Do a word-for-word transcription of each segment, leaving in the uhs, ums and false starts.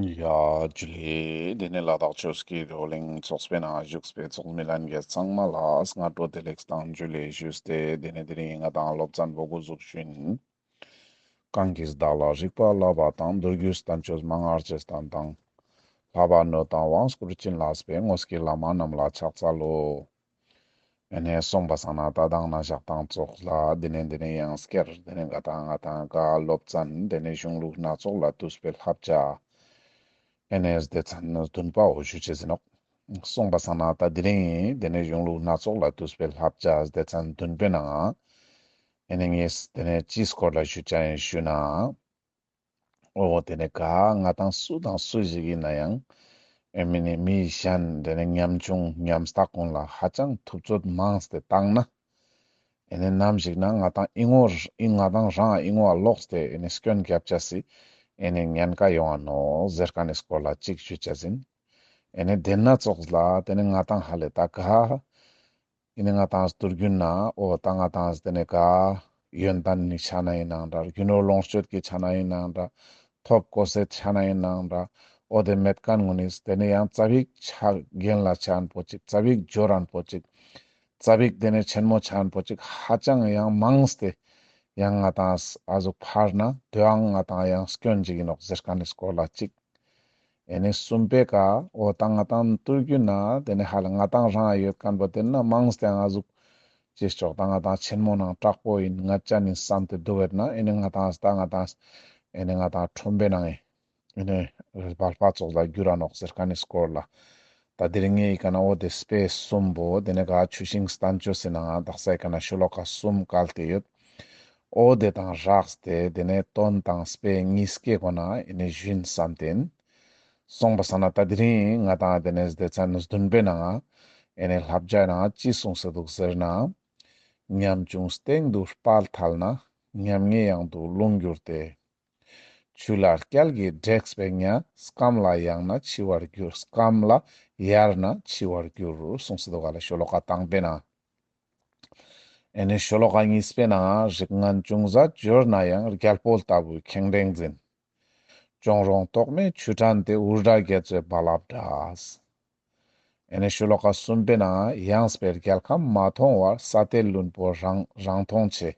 ཡ་ཇུ་ལེ། དེ་ནས་ལ་དྭགས་ཆོས་ཀྱི་བགྲོ་གླེང་ཚོགས་པའི་ནང་བཞུགས་པའི་ཚོགས་མི་ལྷན་རྒྱས་ཚང་མ་ལ་སྔ་དྲོ་བདེ་ལེགས་དང་ཇུ་ལེ་ཞུས་ཏེ། དེ་ནས་དེ་རིང་ང་དང་སློབ་ཚན་པོ་འགོ་འཛུགས་ཞུ་ཡིན། གང་གིས་བདག་ལ་རིག་པ་བསླབ་པ་དང་། མདོ་རྒྱུད་བསྟན་བཅོས་མན་ངག་ཅི་བསྟན་དང་། ལྷག་པར་སྣོད་དང་དབང་བསྐུར་བྱིན་བརླབས་པའི། དངོས་ཀྱི་བླ་མ་རྣམས་ལ་ཕྱག་འཚལ་ལོ། ཨེ་ནས་སོང་པ་སང་ན་ད་དང་ན་ཞག་དང་ཙོགས་ལ་དེ་ནས་དེ་ནས་ཡང་སྐྱར་དེ་ནས་ང་དང་ང་དང་ག་སློབ་ཚན་དེ་ནས་གཞུང་ལུགས་སྣ་ཚོགས་ལ་བཏུས་པའི་བསླབ་བྱ། ཨེ་ནས་སྡེ་ཚན་བདུན་པའོ་ཞུ་ཅེས་ཡིན་ནོག། སོང་པ་སང་ན་ད་དེ་རིང་དེ་ནས་གཞུང་ལུགས་སྣ་ཚོགས་ལ་བཏུས་པའི་བསླབ་བྱ་སྡེ་ཚན་བདུན་པའི་ནང་ཨེ་ནས་ངས་དེ་ནས་ཅིའི་སྐོར་ལ་ཞུ་ཅེས་ཡིན་ཞུ་ན། འོ་དེ་ནས་ག་ང་དང་སུ་དང་སུ་ཞིག་ཡིན་ན་ཡང་ཨེ་མི་ནི་མི་གཞན་དེ་ནས་ཉམ་ཆུང་ཉམ་ཐག་ཀུན་ལ་ཧ་ཅང་ཐུབ་ཚོད་མང་སྟེ་བཏང་ན། ཨེ་ནས་ནམ་ཞིག་ན་ང་དང་ཨི་ངོ་ཨི་ང་དང་རང་ཨི་ངོ་ལ་ལོག་སྟེ་ཨེ་ནས་སྐྱོན་རྒྱབ་ཅེས་སི་ཨེ་ནས་ཉེན་ཁ་ཡོང་ང་ནོག་ཟེར་མཁན་ནི་སྐོར་ལ་ཅིག་ཞུ་ཅེས་ཡིན། ཨེ་ནས་དེ་ན་ཙོགས་ལ་དེ་ནས་ང་དང་ཧ་ལེ་ད་ག་ཨེ་ནས་ང་དང་དུས་རྒྱུན་ན་འོ་ད་ང་དང་དེ་ནས་ག་ཡོན་ཏན་ནི་ཆ་ན་ཡིན་ནའང་འདྲ། རྒྱུ་ནོར་ལོངས་སྤྱོད་ཀྱི་ཆ་ན་ཡིན་ནའང་འདྲ། ཐོབ་གོ་སའི་ཆ་ན་ཡིན་ནའང་འདྲ། འོ་དེ་མེད་མཁན་ངོ་ནི་དེ་ནས་ཡང་ཙ་པིག་ཆ་རྒྱན་ལ་ཆ་མཁན་པོ་ཅིག། ཙ་པིག་འབྱོར་མཁན་པོ་ཅིག། ཙ་པིག་དེ་ནས་ཆེན་མོ་ཆ་མཁན་པོ་ཅིག་ཧ་ཅང་ཡང་མང་སྟེ་ཡང་ང་དང་ཨ་ཟུག་ཕར་ན་དེའང་ང་དང་ཡང་སྐྱོན་ཅིག་ཡིན་ནོག་ཟེར་མཁན་ནི་སྐོར་ལ་ཅིག། ཨེ་ནས་གསུམ་པའི་ཀ་འོ་ད་ང་དང་དུས་རྒྱུན་ན་དེ་ནས་ཧ་ལེ་ང་དང་རང་ཡོད་མཁན་པོ་དེ་ན་མང་སྟེ་ང་ཟུག་ཅེས་ཆོག་ད་ང་དང་ཆེན་མོ་ནང་དྲག་པོ་ཡིན་ང་ཅན་ཡིན་བསམ་སྟེ་འདུག་པ་ན་ཨེ་ནས་ང་དང་ད་ང་དང་ཨེ་ནས་ང་དང་ཁྲོམ་པའི་ནང་ཨེ་ནས་སྦལ་པ་ཙོགས་ལ་འགྱུར་ར་ནོག་ཟེར་མཁན་ནི་སྐོར་ལ། ད་དེ་རིང་ངའི་ཀ་ན་འོ་དེ་དཔེ་གསུམ་པོ་དེ་ནས་ག་ཆུ་ཤིང་བསྟན་བཅོས་སི་ནང་དག་སའི་ཀ་ན་ཤོ་ལོ་ཀ་གསུམ་བཀལ་ཏེ་ཡོད། འོ་དེ་དང་སྦྲགས་ཏེ་དེ་ནས་དོན་དང་དཔེ་གཉིས་ཀའི་སྒོ་ན་ཨེ་ནས་ཞུ་ཡིན་བསམ་སྟེ་ཡིན། སོང་པ་སང་ན་ད་དེ་རིང་ང་དང་དེ་ནས་སྡེ་ཚན་བདུན་པའི་ནང་ཨེ་ནས་བསླབ་བྱ་ནང་ཅི་གསུངས་སེ་འདུག་ཟེར་ན། ཉམ་ཆུང་སྟེང་དུ་དཔའ་ཐལ་ན། ཉམ་ངའི་གཡང་དུ་ལྷུང་འགྱུར་ཏེ། ཆུ་ལ་རྐྱལ་གྱིས་དྲེགས་པའི་ཉ། སྐམ་ལ་ཡང་ན་འཆི་བར་འགྱུར། སྐམ་ལ་ཡར་ན་འཆི་བར་འགྱུར། གསུངས་སེ་འདུག་ག་ལེ་ཤོ་ལོ་ཀ་དང་པོའི་ནང་། ཨེ་ནས་ཤོ་ལོ་ཀ་གཉིས་པའི་ནང་རིགས་ངན་ཅུང་ཟད་འབྱོར་ན་ཡང་། རྒྱལ་པོ་ལྟ་བུའི་ཁེངས་དྲེགས་འཛིན། གཅོང་རོང་དོག་མའི་ཆུ་ཕྲན་དེ། འུར་སྒྲ་རྒྱ་མཚོའི་རྦ་རླབས་འདྲ། ཨེ་ནས་ཤོ་ལོ་ཀ་གསུམ་པའི་ནང་ཡངས་པའི་རྒྱལ་ཁམས་མ་མཐོང་བར། ས་དེ་བླུན་པོ་རང་རང་མཐོང་ཆེ།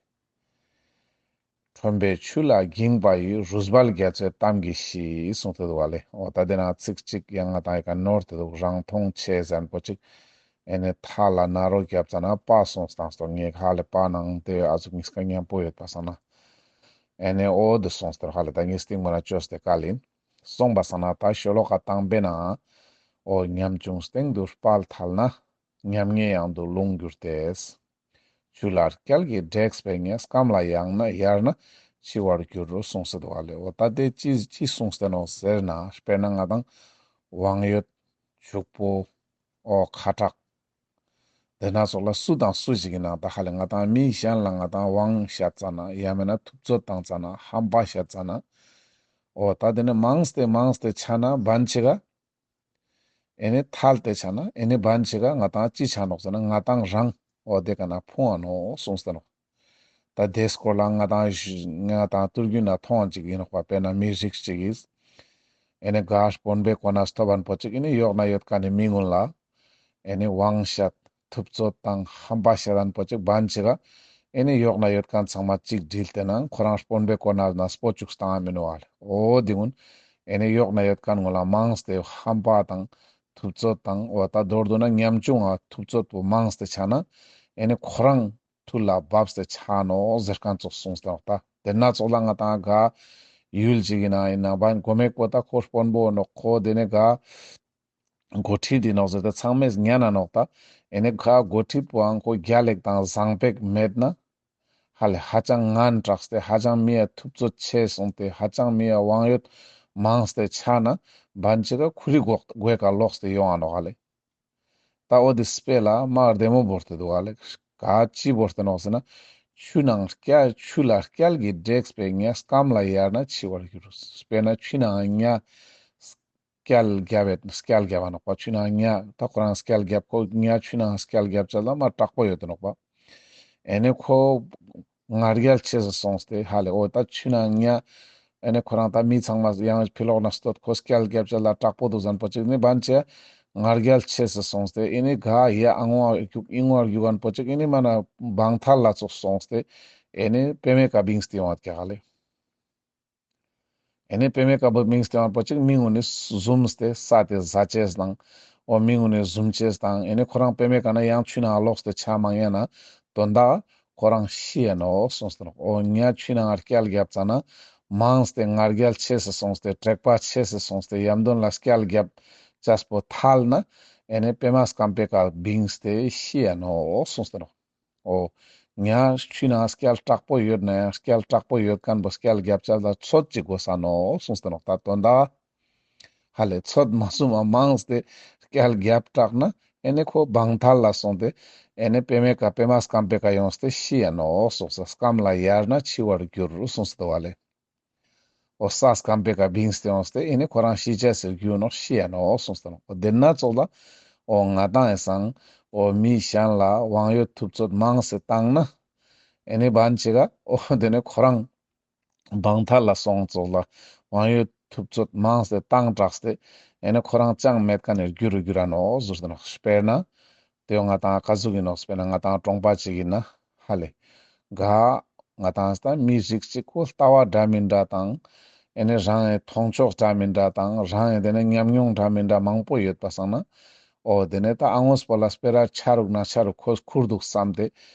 ཁྲོན་པའི་ཆུ་ལ་འགྱིང་བ་ཡི། རུས་སྦལ་རྒྱ་མཚོའི་གཏམ་གྱིས་ཤི། གསུངས་ཏེ་འདུག་པ་ལེ། འོ་ད་དེ་ན་ཚིག་གཅིག་ཡང་ང་དང་ཡི་ཀ་ནོར་ཏེ་འདུག་རང་མཐོང་ཆེ་ཟེར་མཁན་པོ་ཅིག། ཨེ་ནས་ཐ་ལ་ན་རོ་རྒྱབ་ཙ་ན་པ་གསུངས་བཏང་སྟོ། ངས་ཧ་ལེ་པ་ནང་དེ་ཨ་ཟུག་གཉིས་ཀ་མཉམ་པོ་ཡོད་པ་སང་ན། ཨེ་ནས་འོ་དེ་གསུངས་ཏེ་ཧ་ལེ་ད་ངས་སྟིང་མ་ན་བཅོས་ཏེ་བཀལ་ཡིན། སོང་པ་སང་ན་ད་ཤོ་ལོ་ཀ་དང་པོའི་ནང་འོ་ཉམ་ཆུང་སྟེང་དུ་དཔའ་ཐལ་ན། ཉམ་ངའི་གཡང་དུ་ལྷུང་འགྱུར་ཏེ། ཆུ་ལ་རྐྱལ་གྱིས་དྲེགས་པའི་ཉ། སྐམ་ལ་ཡང་ན་ཡར་ན་འཆི་བར་འགྱུར་རོ་གསུངས་སེ་འདུག་པ་ལེ། འོ་ད་དེ་ཅི་ཅི་གསུངས་ཏེ་ནོག་ཟེར་ན་དཔེར་ན་ང་དང་དབང་ཡོད་ཕྱུག་པོ་འོ་ཁ་དྲག་དེ་ན་ཙོགས་ལ་སུ་དང་སུ་ཞིག་ཡིན་ན་ད་ཧ་ལེ་ང་དང་མི་གཞན་ལ་ང་དང་དབང་བཤད་ཙ་ན་ཡང་མེད་ན་ཐུབ་ཚོད་བཏང་ཙ་ན་ཧམ་པ་བཤད་ཙ་ན་འོ་ད་དེ་ནས་མང་སྟེ་མང་སྟེ་ཆ་ན་བན་ཆེ་ག་ཨེ་ནི་ཐལ་ཏེ་ཆ་ན་ཨེ་ནི་བན་ཆེ་ག་ང་དང་ཅི་ཆ་ནོག་ཟེར་ན་ང་དང་རང་འོ་དེ་ཀ་ན་ཕུང་བ་ནོག་གསུངས་ཏེ་ནོག། ད་དེ་སྐོར་ལ་ང་དང་ང་དང་དུས་རྒྱུན་ན་མཐོང་ཅིག་ཡིན་ནོག་པ། དཔེར་ན་མི་རིགས་ཅིག་གིས་ཨེ་ནི་ག་དཔོན་པོའི་གོ་གནས་ཐོབ་པ་པོ་ཅིག་ཨེ་ནི་ཡོག་ན་ཡོད་མཁན་ནི་མི་ངུན་ལ་ཨེ་ནི་དབང་བཤད་ཐུབ་ཚོད་དང་ཧམ་པ་བཤད་མཁན་པོ་ཅིག་བན་ཆེ་ག་ཨེ་ནི་ཡོག་ན་ཡོད་མཁན་ཚང་མ་ཅིག་དྲིལ་ཏེ་ན་ཁོ་རང་དཔོན་པོའི་གོ་གནས་ན་སྤོ་བཅུག་སྟངས་མིན་ནོག་ལེ། འོ་དེ་ཀུན་ཨེ་ནི་ཡོག་ན་ཡོད་མཁན་ངོ་ལ་མང་སྟེ་ཧམ་པ་དང་ཐུབ་ཚོད་དང་འོ་ད་མདོར་བསྡུ་ན་ཉམ་ཆུང་ང་ཐུབ་ཚོད་པོ་མང་སྟེ་ཆ་ན་ཨེ་ནི་ཁོ་རང་ཐུར་ལ་བབས་ཏེ་ཆ་ནོག་ཟེར་མཁན་ཙོགས་གསུངས་ཏེ་ནོག། ད་དེ་ན་ཙོགས་ལ་ང་དང་ག་ཡུལ་ཅིག་ཡིན་ན་ཡིན་ན་བན་གོ་མེ་ཀོ་ད་ཁོ་དཔོན་པོ་ནོག། ཁོ་དེ་ནི་ག་འགོ་ཁྲིད་དེ་ནོག་ཟེར་ཏེ་ཚང་མས་ཉན་ན་ནོག། ད་ཨེ་ནི་ག་འགོ་ཁྲིད་པོའང་ཁོ་རྒྱལ་ལེགས་དང་བཟང་སྤེག་མེད་ན་ཧ་ལེ་ཧ་ཅང་ངན་དྲགས་ཏེ་ཧ་ཅང་མི་ཡ་ཐུབ་ཚོད་ཆེ་སོང་སྟེ་ཧ་ཅང་མི་ཡ་དབང་ཡོད་མང་སྟེ་ཆ་ན་བན་ཆེ་ག་ཁོ་རི་གོ་གོའི་ཀ་ལོག་སྟེ་ཡོང་ང་ནོག་ཧ་ལེ། ད་འོ་དེ་དཔེ་ལ་མ་བདེ་མོ་བོར་ཏེ་འདུག་ཧ་ལེ། ག་ཅི་བོར་ཏེ་ནོག་ཟེར་ན་ཆུ་ནང་རྐྱལ་ཆུ་ལ་རྐྱལ་གྱིས་དྲེགས་པའི་ཉ། སྐམ་ལ་ཡར་ན་འཆི་བར་འགྱུར། དཔེར་ན་ཆུ་ནང་ཉ་རྐྱལ་རྒྱབ་པའི་རྐྱལ་རྒྱབ་པ་ནོག་པ། ཆུ་ནང་ཉ་ད་ཁོ་རང་རྐྱལ་རྒྱབ་ཁོ་ཉ་ཆུ་ནང་རྐྱལ་རྒྱབ་ཅེས་ལ་མ་དྲག་པོ་ཡོད་དེ་ནོག་པ། ཨེ་ནི་ཁོ་ང་རྒྱལ་ཆེ་སོང་སྟེ་ཧ་ལེ་འོ་ད་ཆུ་ནང་ཉ་ ཨེ་ནེ་ཁོ་རང་ད་མི་ཚང་མ་ཡང་ཕི་ལོག་ན་སྟོད་ཁོ་སྐྱལ་རྒྱབ་ཅེས་ལ་དྲག་པོ་འདུག་ཟེར་ཁན་པོ་ཅིག་ནི་བན་ཆེ་ང་རྒྱལ་ཆེ་སེ་སོང་སྟེ་ཨེ་ནེ་ག་ཡ་ཨ་ངོ་རྒྱུག་ཨི་ངོ་རྒྱུག་ཁན་པོ་ཅིག་ཨེ་ནེ་མ་ན་བང་ཐལ་ལ་ཙོགས་སོང་སྟེ་ཨེ་ནེ་པེ་མེ་ཀ་བིངས་ཏེ་ཡོང་བ་ཀྱག་ལེ། ཨེ་ནེ་པེ་མེ་ཀ་བོ་བིངས་ཏེ་ཡོང་བ་པོ་ཅིག་མི་གུན་ནི་ཟུམས་ཏེ་ས་དེ་ཟ་ཅེས་དང་། འོ་མི་གུན་ནི་ཟུམ་ཅེས་དང་ཨེ་ནེ་ཁོ་རང་པེ་མེ་ཀ་ན་ཡང་ཆུ་ནང་ལོགས་ཏེ་ཆ་མ་ཉན་ན་དོན་དག་ཁོ་རང་ཤི་ཡ་ནོག་གསུངས་ཏེ་ནོག། འོ་ཉ་ཆུ་ནང་སྐྱལ་རྒྱབ་ཙ་ན་མངས་ཏེ་ང་རྒྱལ་ཆེ་སེ་སོང་སྟེ་དྲེགས་པ་ཆེ་སེ་སོང་སྟེ་ཡམ་དོན་ལ་སྐྱལ་རྒྱབ་ཅེས་པོ་ཐལ་ན་ཨེ་ནེ་པེ་མ་སྐམ་པེ་ཀ་བིངས་ཏེ་ཤི་ཡ་ནོག་གསུངས་ཏེ་ནོག། འོ། ཉ་ཆུ་ནང་སྐྱལ་དྲག་པོ་ཡོད་ན་ཡང་སྐྱལ་དྲག་པོ་ཡོད་ཁན་པོ་སྐྱལ་རྒྱབ་ཅེས་ལ་ཚོད་ཅིག་དགོས་ས་ནོག་གསུངས་ཏེ་ནོག། ད་དོན་དག་ཧ་ལེ་ཚོད་མ་ཟུམ་མ་མངས་ཏེ་སྐྱལ་རྒྱབ་དྲག་ན་ཨེ་ནེ་ཁོ་བང་ཐལ་ལ་སོང་སྟེ་ཨེ་ནེ་པེ་མེ་ཀ་པེ་མ་སྐམ་པེ་ཀ་ཡོངས་ཏེ་ཤི་ཡ་ནོག་གསུངས་ས། སྐམ་ལ་ཡར་ན་འཆི་བར་འགྱུར་གསུངས་ཏེ་ནོག་ཧ་ལེ། འོ་ས་སྐམ་པེ་ཀ་བིངས་ཏེ་ཡོངས་ཏེ་ཨེ་ནེ་ཁོ་རང་ཤི་ཅེས་སི་རྒྱུ་ནོག་ཤི་ཡ་ནོག་གསུངས་ཏེ་ནོག། འོ་དེ་ན་ཙོགས་ལ་འོ་ང་དང་ཨེ་སང་འོ་མི་གཞན་ལ་དབང་ཡོད་ཐུབ་ཚོད་མངས་ཏེ་བཏང་ན་ཨེ་ནེ་བན་ཆེ་ག་འོ་དེ་ནེ་ཁོ་རང་བང་ཐལ་ལ་སོང་ཙོགས་ལ་དབང་ཡོད་ཐུབ་ཚོད་མངས་ཏེ་བཏང་དྲགས་ཏེ་ཨེ་ནེ་ཁོ་རང་ཅང་མེད་ཁན་ནི་རྒྱུ་རུ་འགྱུར་ར་ནོག་ཟེར་ཏེ་ནོག། དཔེར་ན། དེ་ང་དང་ཀ་ཟུག་ཨིན་ནོག། དཔེར་ན་ང་དང་གྲོང་པ་ཅིག་ཨིན་ན་ཧ་ལེ། ག་ང་དང་ས་མི་རིགས་ཅིག་ཁོ་ལྟ་བ་འདྲ་མི་འདྲ་དང་། ཨེ་ནེ་རང་ངི་མཐོང་ཕྱོགས་འདྲ་མི་འདྲ་དང་རང་ངི་དེ་ནེ་ཉམས་མྱོང་འདྲ་མི་འདྲ་མང་པོ་ཡོད་པ་སང་ན། འོ་དེ་ནེ་ད་ཨ་ངོས་པོ་ལ་སྤེ་ར་ཆ་རུག་ན་ཆ་རུག་ཁོ་ཁུར་འདུག་བསམ་སྟེ།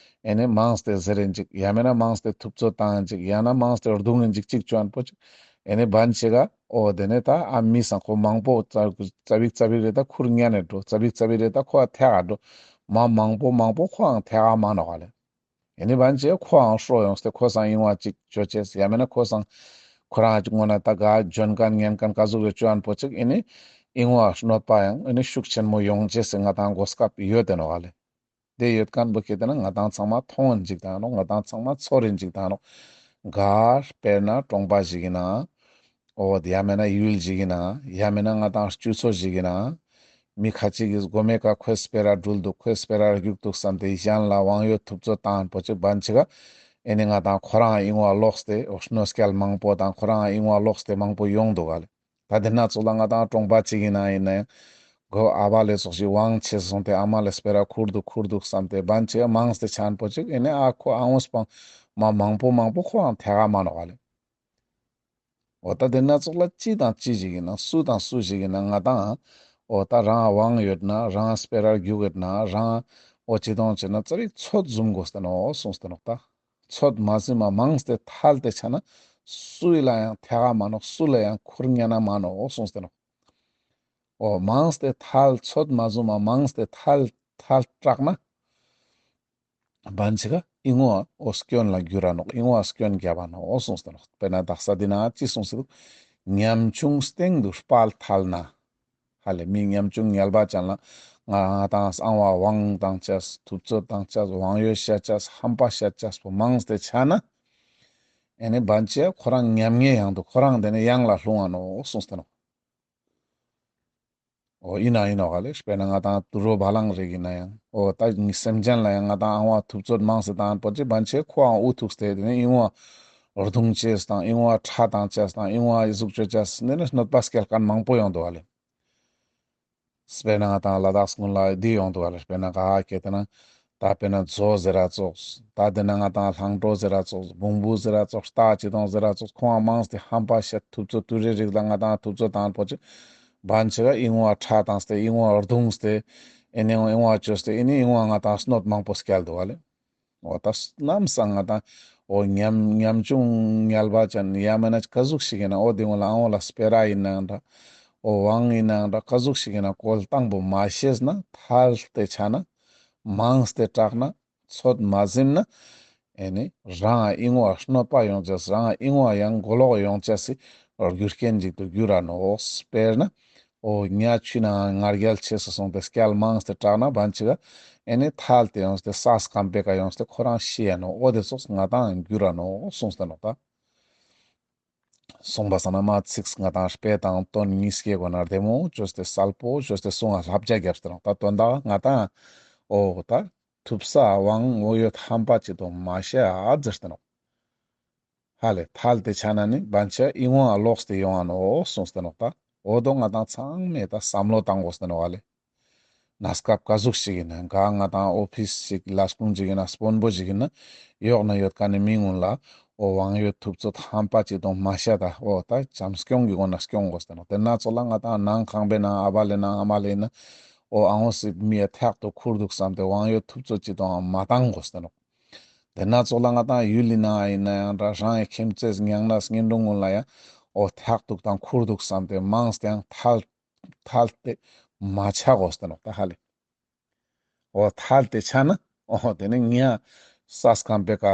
ཨེ་ནེ་མངས་ཏེ་ཟེར་ཨིན་ཅིག་ཡང་མེད་ན་མངས་ཏེ་ཐུབ་ཚོད་བཏང་ཨིན་ཅིག་ཡང་ན་མངས་ཏེ་རྡུང་ཨིན་ཅིག་ཅིག་ཅོ་ཁན་པོ་ཅིག་ཨེ་ནེ་བན་ཆེ་ག་འོ་དེ་ནེ་ད་ཨ་མི་སང་ཁོ་མང་པོ་ཙ་ཙ་བིག་ཙ་བིག་རེ་ད་ཁུར་ཉན་ནེ་འགྲོ། ཙ་བིག་ཙ་བིག་རེ་ད་ཁོ་ཨ་ཐེག་ག་འགྲོ། མ་མང་པོ་མང་པོ་ཁོའང་ཐེག་ག་མ་ནོག་ལེ། ཨེ་ནེ་བན་ཆེ་ཁོའང་ཤོ་ཡོངས་ཏེ་ཁོ་སང་ཨིན་བ་ཅིག་ཅོ་ཅེས་ཡང་མེད་ན་ཁོ་སང་ཁོ་རང་ངི་ངོ་ན་ད་ག་འཇོན་ཁན་ཉན་ཁན་ཀ་ཟུག་རེ་ཅོ་ཁན་པོ་ཅིག་ཨེ་ནེ་ཨིན་བ་གནོད་པ་ཡང་ཨེ་ནེ་ཤུགས་ཆེན་མོ་ཡོང་ཅེས་སི་ང་དང་གོ་སྐབས་ཡོད་དེ་ནོག་ལེ། དེ་ཡོད་ཁན་པོ་ཁེ་ཏེ་ན་ང་དང་ཚང་མ་མཐོང་ཨིན་ཅིག་དང་ནོག། ང་དང་ཚང་མ་ཚོར་ཨིན་ཅིག་དང་ནོག། ག་དཔེར་ན་གྲོང་པ་ཞིག་ཨིན་ན། འོ་ཡང་མེད་ན་ཡུལ་ཞིག་ཨིན་ན། ཡང་མེད་ན་ང་དང་སྤྱི་ཚོགས་ཤིག་ཨིན་ན། མི་ཁ་ཅིག་གི་གོ་མེ་ཀ་ཁོའི་སྤེ་ར་འགྲུལ་འདུག། ཁོའི་སྤེ་ར་རྒྱུག་འདུག་བསམ་སྟེ་གཞན་ལ་དབང་ཡོད་ཐུབ་ཚོད་བཏང་པོ་ཅིག་བན་ཆེ་ག་ཨེ་ནེ་ང་དང་ཁོ་རང་ཨིན་བ་ལོགས་ཏེ་འོ་གནོད་སྐྱལ་མང་པོ་དང་ཁོ་རང་ཨིན་བ་ལོགས་ཏེ་མང་པོ་ཡོང་འདུག་ག་ལེ། ད་དེ་ན་ཙོགས་ལ་ང་དང་གྲོང་པ་ཅིག་ཨིན་ན་ཨིན་ན་ཡང་གོ་ཨ་བ་ལེ་ཙོགས་ཤིག་དབང་ཆེ་སོང་སྟེ་ཨ་མ་ལེ་སྤེ་ར་ཁུར་འདུག་ཁུར་འདུག་བསམ་སྟེ་བན་ཆེ་མངས་ཏེ་ཆ་ཁན་པོ་ཅིག་ཨེ་ནེ་ཨ་ཁོ་ཨ་ངོས་པང་མ་མང་པོ་མང་པོ་ཁོའང་ཐེག་ག་མ་ནོག་ལེ། འོ་ད་དེ་ན་ཙོགས་ལ་ཅི་དང་ཅི་ཞིག་ཨིན་ན་སུ་དང་སུ་ཞིག་ཨིན་ན་ང་དང་འོ་ད་རང་དབང་ཡོད་ན་རང་སྤེ་ར་རྒྱུག་ཡོད་ན་རང་འོ་ཅི་དང་ཅི་ན་ཙ་བིག་ཚོད་ཟུམ་དགོས་ཏེ་ནོག་གསུངས་ཏེ་ནོག། ད་ཚོད་མ་ཟུམ་མ་མངས་ཏེ་ཐལ་ཏེ་ཆ་ན་སུ་ལ་ཡང་ཐེག་ག་མ་ནོག། སུ་ལ་ཡང་ཁུར་ཉན་ན་མ་ནོག་གསུངས་ཏེ་ནོག། འོ་མངས་ཏེ་ཐལ་ཚོད་མ་ཟུམ་མ་མངས་ཏེ་ཐལ་ཐལ་དྲགས་ན། བན་ཆེ་ག་ཨིན་བ་འོ་སྐྱོན་ལ་འགྱུར་ར་ནོག། ཨིན་བ་སྐྱོན་རྒྱབ་བ་ནོག་འོ་གསུངས་ཏེ་ནོག། དཔེར་ན་དག་ས་འདི་ན་ཅི་གསུངས་ཏེ་འདུག། ཉམ་ཆུང་སྟེང་དུ་དཔའ་ཐལ་ན། ཧ་ལེ་མི་ཉམ་ཆུང་ཉལ་བ་ཅན་ལ་ང་དང་ཨང་བ་དབང་བཏང་ཅེས་ཐུབ་ཚོད་བཏང་ཅེས་དབང་ཡོད་བཤད་ཅེས་ཧམ་པ་བཤད་ཅེས་པོ་མངས་ཏེ་ཆ་ན། ཨེ་ནེ་བན་ཆེ་ཁོ་རང་ཉམ་ངེས་ཡང་དུ་ཁོ་རང་དེ་ནེ་ཡང་ལ་ལྷུང་བ་ནོག་གསུངས་ཏེ་ནོག། འོ་ཨིན་ན་ཨིན་ནོག་ག་ལེ། དཔེར་ན་ང་དང་དུད་འགྲོ་བ་ལང་རིགས་ཨིན་ན་ཡང་འོ་ད་སེམས་ཅན་ལ་ཡང་ང་དང་ཨང་བ་ཐུབ་ཚོད་མངས་ཏེ་བཏང་པོ་ཅིག་བན་ཆེ་ཁོའང་འུ་ཐུག་སྟེ་དེ་ནེ་ཨིན་བ་རྡུང་ཅེས་དང་ཨིན་བ་ཁྲག་བཏང་ཅེས་དང་ཨིན་བ་ཟུག་ཅོ་ཅེས་དེ་ནེ་གནོད་པ་སྐྱལ་ཁན་མང་པོ་ཡོང་འདུག་ག་ལེ། དཔེར་ན་ང་དང་ལ་དྭགས་སྔོན་ལ་འདི་ཡོང་འདུག་ག་ལེ། དཔེར་ན་ག་ཁེ་ཏེ་ན་ད་དཔེར་ན་མཛོ་ཟེར་ར་ཙོགས། ད་དེ་ན་ང་དང་ལྷང་དྲོ་ཟེར་ར་ཙོགས། བོང་བུ་ཟེར་ར་ཙོགས། རྟ་ཅི་དང་ཟེར་ར་ཙོགས། ཁོང་མངས་ཏེ་ཧམ་པ་བཤད་ཐུབ་ཚོད་དུད་འགྲོའི་རིགས་ལ་ང་དང་ཐུབ་ཚོད་བཏང་པོ་ཅིག་བན་ཆེ་ག་ཨིན་བ་ཁྲག་བཏང་སྟེ་ཨིན་བ་རྡུང་སྟེ་ཨེ་ནེ་ཨིན་བ་ཅོས་ཏེ་ཨེ་ནེ་ཨིན་བ་ང་དང་གནོད་མང་པོ་སྐྱལ་འདུག་ག་ལེ། འོ་ད་ནམ་སང་ང་དང་འོ་ཉམ་ཉམ་ཆུང་ཉལ་བ་ཅན་ཡང་མེད་ན་ཀ་ཟུག་ཞིག་ཨིན་ན་འོ་དེ་ངོ་ལ་ཨང་འོ་ལ་སྤེ་ར་ཨིན་ནའང་འདྲ། འོ་དབང་ཨིན་ནའང་འདྲ་ཀ་ཟུག་ཞིག་ཨིན་ན་བཀོལ་སྟངས་པོ་མ་ཤེས་ན་ཐལ་ཏེ་ཆ་ན་མངས་ཏེ་དྲགས་ན་ཚོད་མ་ཟིན་ན་ཨེ་ནེ་རང་ཨིན་བ་གནོད་པ་ཡོང་ཅེས་རང་ཨིན་བ་ཡང་མགོ་ལོག་ཡོང་ཅེས་སི་རྒྱུ་རྐྱེན་ཅིག་ཏུ་འགྱུར་ར་ནོག། དཔེར་ན། འོ་ཉ་ཆུ་ནང་ང་རྒྱལ་ཆེ་སུ་སོང་སྟེ་སྐྱལ་མངས་ཏེ་དྲགས་ན་བན་ཆེ་ག་ཨེ་ནེ་ཐལ་ཏེ་ཡོངས་ཏེ་ས་སྐམ་པེ་ཀ་ཡོངས་ཏེ་ཁོ་རང་ཤི་ཡ་ནོག། འོ་དེ་ཙོགས་ང་དང་འགྱུར་ར་ནོག་གསུངས་ཏེ་ནོག་ད། གསུངས་པ་སང་ན་མ་ཚིག་ང་དང་དཔེ་དང་དོན་གཉིས་ཀའི་སྒོ་ནས་བདེ་མོ་ཅོས་ཏེ་གསལ་པོ་ཅོས་ཏེ་གསུང་ང་བསླབ་བྱ་རྒྱབ་སྟེ་ནོག། ད་དོན་དག་ང་དང་འོ་ད་ཐུབ་ས་དབང་འོ་ཡོད་ཧམ་པ་ཅིག་ཏུ་མ་ཤེས་ཨ་ཟེར་ཏེ་ནོག། ཧ་ལེ་ཐལ་ཏེ་ཆ་ན་ནི་བན་ཆ་ཨི་ངོ་ཨ་ལོགས་ཏེ་ཡོང་ང་ནོག་གསུངས་ཏེ་ནོག་ད། འོ་དོ་ང་ཏང་ཚང་མས་ད་བསམ་བློ་བཏང་དགོས་ཏེ་ནོག་ཧ་ལེ། གནས་སྐབས་ག་ཟུག་ཞིག་ཡིན་ན་ག་ང་ཏང་ཨོ་ཕིས་ཞིག་ལས་ཁུངས་ཞིག་ཡིན་ན་དཔོན་པོ་ཞིག་ཡིན་ན་ཡོག་ན་ཡོད་ཁན་ནི་མི་ངུན་ལ་འོ་དབང་ཡོད་ཐུབ་ཚོད་ཧམ་པ་ཅིག་དང་མ་ཤད་ད། འོ་ད་བྱམས་སྐྱོང་གི་སྒོ་ནས་སྐྱོང་དགོས་ཏེ་ནོག། དེ་ན་ཚོགས་ལ་ང་ཏང་ནང་ཁང་པའི་ནང་ཨ་བ་ལེ་ནང་ཨ་མ་ལེ་ཡིན་ན་འོ་ཨ་འོ་སི་མི་ཡ་ཐག་ཏུ་ཁུར་འདུག་བསམ་སྟེ་དབང་ཡོད་ཐུབ་ཚོད་ཅིག་དང་མ་བཏང་དགོས་ཏེ་ནོག། དེ་ན་ཚོགས་ལ་ང་ཏང་ཡུལ་ལི་ནང་ཡིན་ན་ཡང་འདྲ་རང་ཡི་ཁྱིམ་མཚེས་ཉང་ན་གཉེན་དྲུང་ངུན་ལ་ཡང་འོ་ཐག་ཐུག་དང་ཁུར་འདུག་བསམ་སྟེ་མང་སྟེ་ཡང་ཐལ་ཐལ་ཏེ་མ་ཆ་དགོས་ཏེ་ནོག་ད་ཧ་ལེ། འོ་ཐལ་ཏེ་ཆ་ན་འོ་དེ་ནི་ཉ་ས་སྐམ་པའི་ཀ་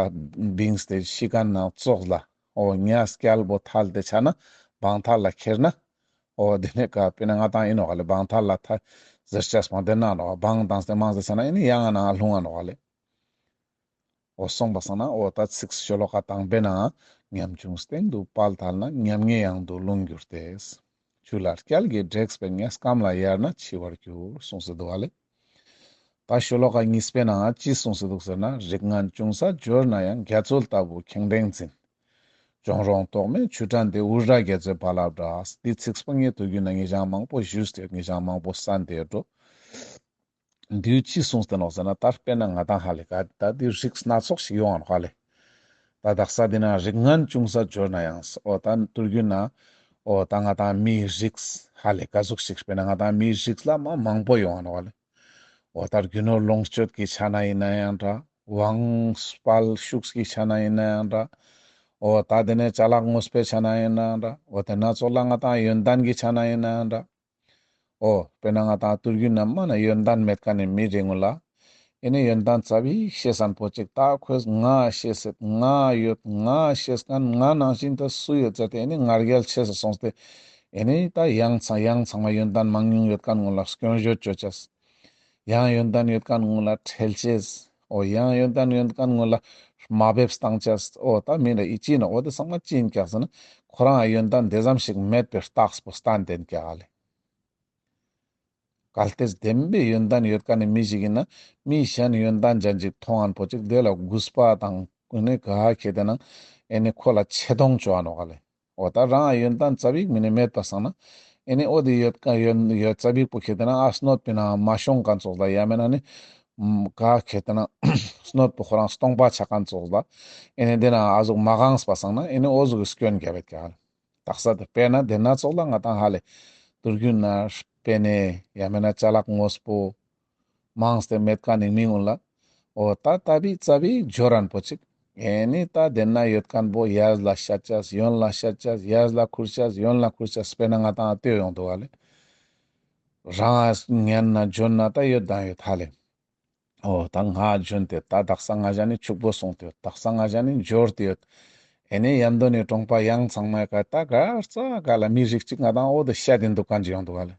བིངས་ཏེ་ཤི་ཁན་ནང་ཙོགས་ལ་འོ་ཉ་སྐྱལ་བོ་ཐལ་ཏེ་ཆ་ན་བང་ཐལ་ལ་ཁྱེར་ན་འོ་དེ་ནི་ཀ་དཔེར་ན་ང་ཏང་ཡིན་ནོག་ཧ་ལེ། བང་ཐལ་ལ་ཐལ་ཟེར་ཅེས་མང་དེ་ན་ནོག་བང་བཏང་སྟེ་མང་ཟེར་ཆ་ན་ཡིན་ནི་ཡང་ང་ནང་ལྷུང་ང་ནོག་ཧ་ལེ། འོ་སོང་པ་སང་ན་འོ་ད་ཚིགས་ཤོ་ལོ་ཀ་དང་པོའི་ནང་ཉམ་ཆུང་སྟེང་དུ་དཔལ་ཐལ་ན། ཉམ་ངའི་གཡང་དུ་ལྷུང་གྱུར་ཏེ། ཆུ་ལ་རྐྱལ་གྱིས་དྲེགས་པའི་ཉ། སྐམ་ལ་ཡར་ན་འཆི་བར་འགྱུར། གསུངས་སེ་འདུག་ཧ་ལེ། ད་ཤོ་ལོ་ཀ་གཉིས་པའི་ནང་ཅི་གསུངས་སེ་འདུག་ཟེར་ན། རིགས་ངན་ཅུང་ཟད་འབྱོར་ན་ཡང་། རྒྱ་མཚོ་ལྟ་བུ་ཁེངས་དྲེགས་འཛིན། གཅོང་རོང་དོག་མའི་ཆུ་ཕྲན་དེ། འུར་སྒྲ་རྒྱ་མཚོའི་རྦ་རླབས་འདྲ། འདི་ཚིགས་པོ་ངས་དུས་རྒྱུན་ན་ངེད་ཅག་མང་པོ་ཞུས་ཏེ་ཡོད། ངེད་ཅག་མང་པོ་གསན་ཏེ་ཡོད་འགྲོ། འདིའུ་ཅི་གསུངས་ཏེ་ནོག་ཟེར་ན། ད་དཔེར་ན་ང་ཏང་ཧ་ལེ་ག་ད་འདི་རིགས་སྣ་ཚོགས་ཤིག་ཡོང་ང་ནོག་ཧ་ལེ། ད་དག་ས་འདི་ན་རིགས་ངན་ཅུང་ཟད་འབྱོར་ན་ཡང་། འོ་ད་དུས་རྒྱུན་ན་འོ་ད་ང་ཏང་མིའི་རིགས་ཧ་ལེ་ག་ཟུག་ཞིག་དཔེར་ན་ང་ཏང་མིའི་རིགས་ལ་མ་མང་པོ་ཡོང་ང་ནོག་ཧ་ལེ། འོ་ད་རྒྱུ་ནོར་ལོངས་སྤྱོད་ཀྱི་ཆ་ན་ཡིན་ན་ཡང་འདྲ། དབང་དཔལ་ཤུགས་ཀྱི་ཆ་ན་ཡིན་ན་ཡང་འདྲ། འོ་ད་དེ་ནས་ཅ་ལག་དངོས་པོའི་ཆ་ན་ཡིན་ན་ཡང་འདྲ། འོ་དེ་ན་ཚོགས་ལ་ང་ཏང་ཡོན་ཏན་གྱི་ཆ་ན་ཡིན་ན་ཡང་འདྲ། འོ་དཔེར་ན་ང་ཏང་དུས་རྒྱུན་ན་མ་ན་ཡོན་ཏན་མེད་ཁན་ནི་མི་རེ་ངུན་ལ་ཨེ་ནི་ཡོན་ཏན་ཙ་པིག་ཤེས་ཁན་པོ་ཅིག་ད་ཁོས་ང་ཤེས་སེད། ང་ཡོད། ང་ཤེས་ཁན་ང་ནང་བཞིན་ད་སུ་ཡོད་ཟེར་ཏེ་ཨེ་ནི་ང་རྒྱལ་ཆེ་སེ་སོང་སྟེ་ཨེ་ནི་ད་ཡང་ཚང་ཡང་ཚང་མ་ཡོན་ཏན་མང་ཉུང་ཡོད་ཁན་ངུན་ལ་སྐྱོན་བརྗོད་ཅོ་ཅེས། ཡང་ཡོན་ཏན་ཡོད་ཁན་ངུན་ལ་ཁྲེལ་ཅེས། འོ་ཡང་ཡོན་ཏན་ཡོད་ཁན་ངུན་ལ་དམའ་འབེབས་བཏང་ཅེས། འོ་ད་མི་འདྲ་ཨི་ཅི་ན་འོ་དེ་ཚང་མ་ཅི་ཡིན་ཀྱག་ཟེར་ན་ཁོ་རང་ཡོན་ཏན་དེ་ཙམ་ཞིག་མེད་པའི་རྟགས་པོ་སྟན་ཏེ་ཡིན་ཀྱག་ལེ། གལ་ཏེ་བདེན་པའི་ཡོན་ཏན་ཡོད་ཁན་ནི་མི་ཞིག་ཡིན་ན་མི་གཞན་ཡོན་ཏན་ཅན་ཅིག་མཐོང་ཁན་པོ་ཅིག་དེ་ལ་གུས་པ་དང་ཨེ་ནི་ག་ཁེ་ཏེ་ན་ཨེ་ནི་ཁོ་ལ་ཆེ་མཐོང་ཅོ་འ་ནོག་ལེ། འོ་ད་རང་ཡོན་ཏན་ཙ་པིག་མ་ནེ་མེད་པ་སང་ན་ཨེ་ནི་འོ་དེ་ཡོད་ཀ་ཡོན་ཡོད་ཙ་པིག་པོ་ཁེ་ཏེ་ན་ཨ་གནོད་པའི་ནང་མ་ཤོང་ཁན་ཙོགས་ལ་ཡ་མེད་ན་ནི་ག་ཁེ་ཏེ་ན་གནོད་པོ་ཁོ་རང་སྟོང་པ་ཆ་ཁན་ཙོགས་ལ་ཨེ་ནི་དེ་ན་ཨ་ཟུག་མ་གང་པ་སང་ན་ཨེ་ནི་འོ་ཟུག་གི་སྐྱོན་རྒྱབ་བེད་ཀྱག་ལེ། དག་ས་དེ་དཔེར་ན་དེ་ན་ཚོགས་ལ་ང་ཏང་ཧ་ལེ་དུས་རྒྱུན་ན་པེ་ནེ་ཡ་མེད་ན་ཅ་ལག་དངོས་པོ་མང་སྟེ་མེད་ཁན་ནི་མི་ངུན་ལ་འོ་ད་ཙ་པིག་ཙ་པིག་འབྱོར་རན་པོ་ཅིག་ཨེ་ནི་ད་དེ་ན་ཡོད་ཁན་པོ་ཡར་ལ་ཤད་ཅེས། ཡོན་ལ་ཤད་ཅེས། ཡར་ལ་ཁུར་ཅེས། ཡོན་ལ་ཁུར་ཅེས། དཔེར་ན་ང་ཏང་ལྟོས་ཡོང་འདུག་ཧ་ལེ། རང་ཉན་ན་འཇོན་ན་ད་ཡོད་དང་ཡོད་ཧ་ལེ། འོ་ད་ང་འཇོན་ཏེ་ད་དག་ས་ང་ཞ་ནི་ཕྱུག་པོ་སོང་སྟེ་ཡོད། དག་ས་ང་ཞ་ནི་འབྱོར་ཏེ་ཡོད། ཨེ་ནི་ཡམ་དོ་ནི་གྲོང་པ་ཡང་ཚང་མའི་ཀ་ད་གར་ཙ་ག་ལ་མི་རིགས་ཅིག་ང་ཏང་འོ་དེ་ཤད་དེ་འདུག་ཁན་ཅིག་ཡོང་འདུག་ཧ་ལེ།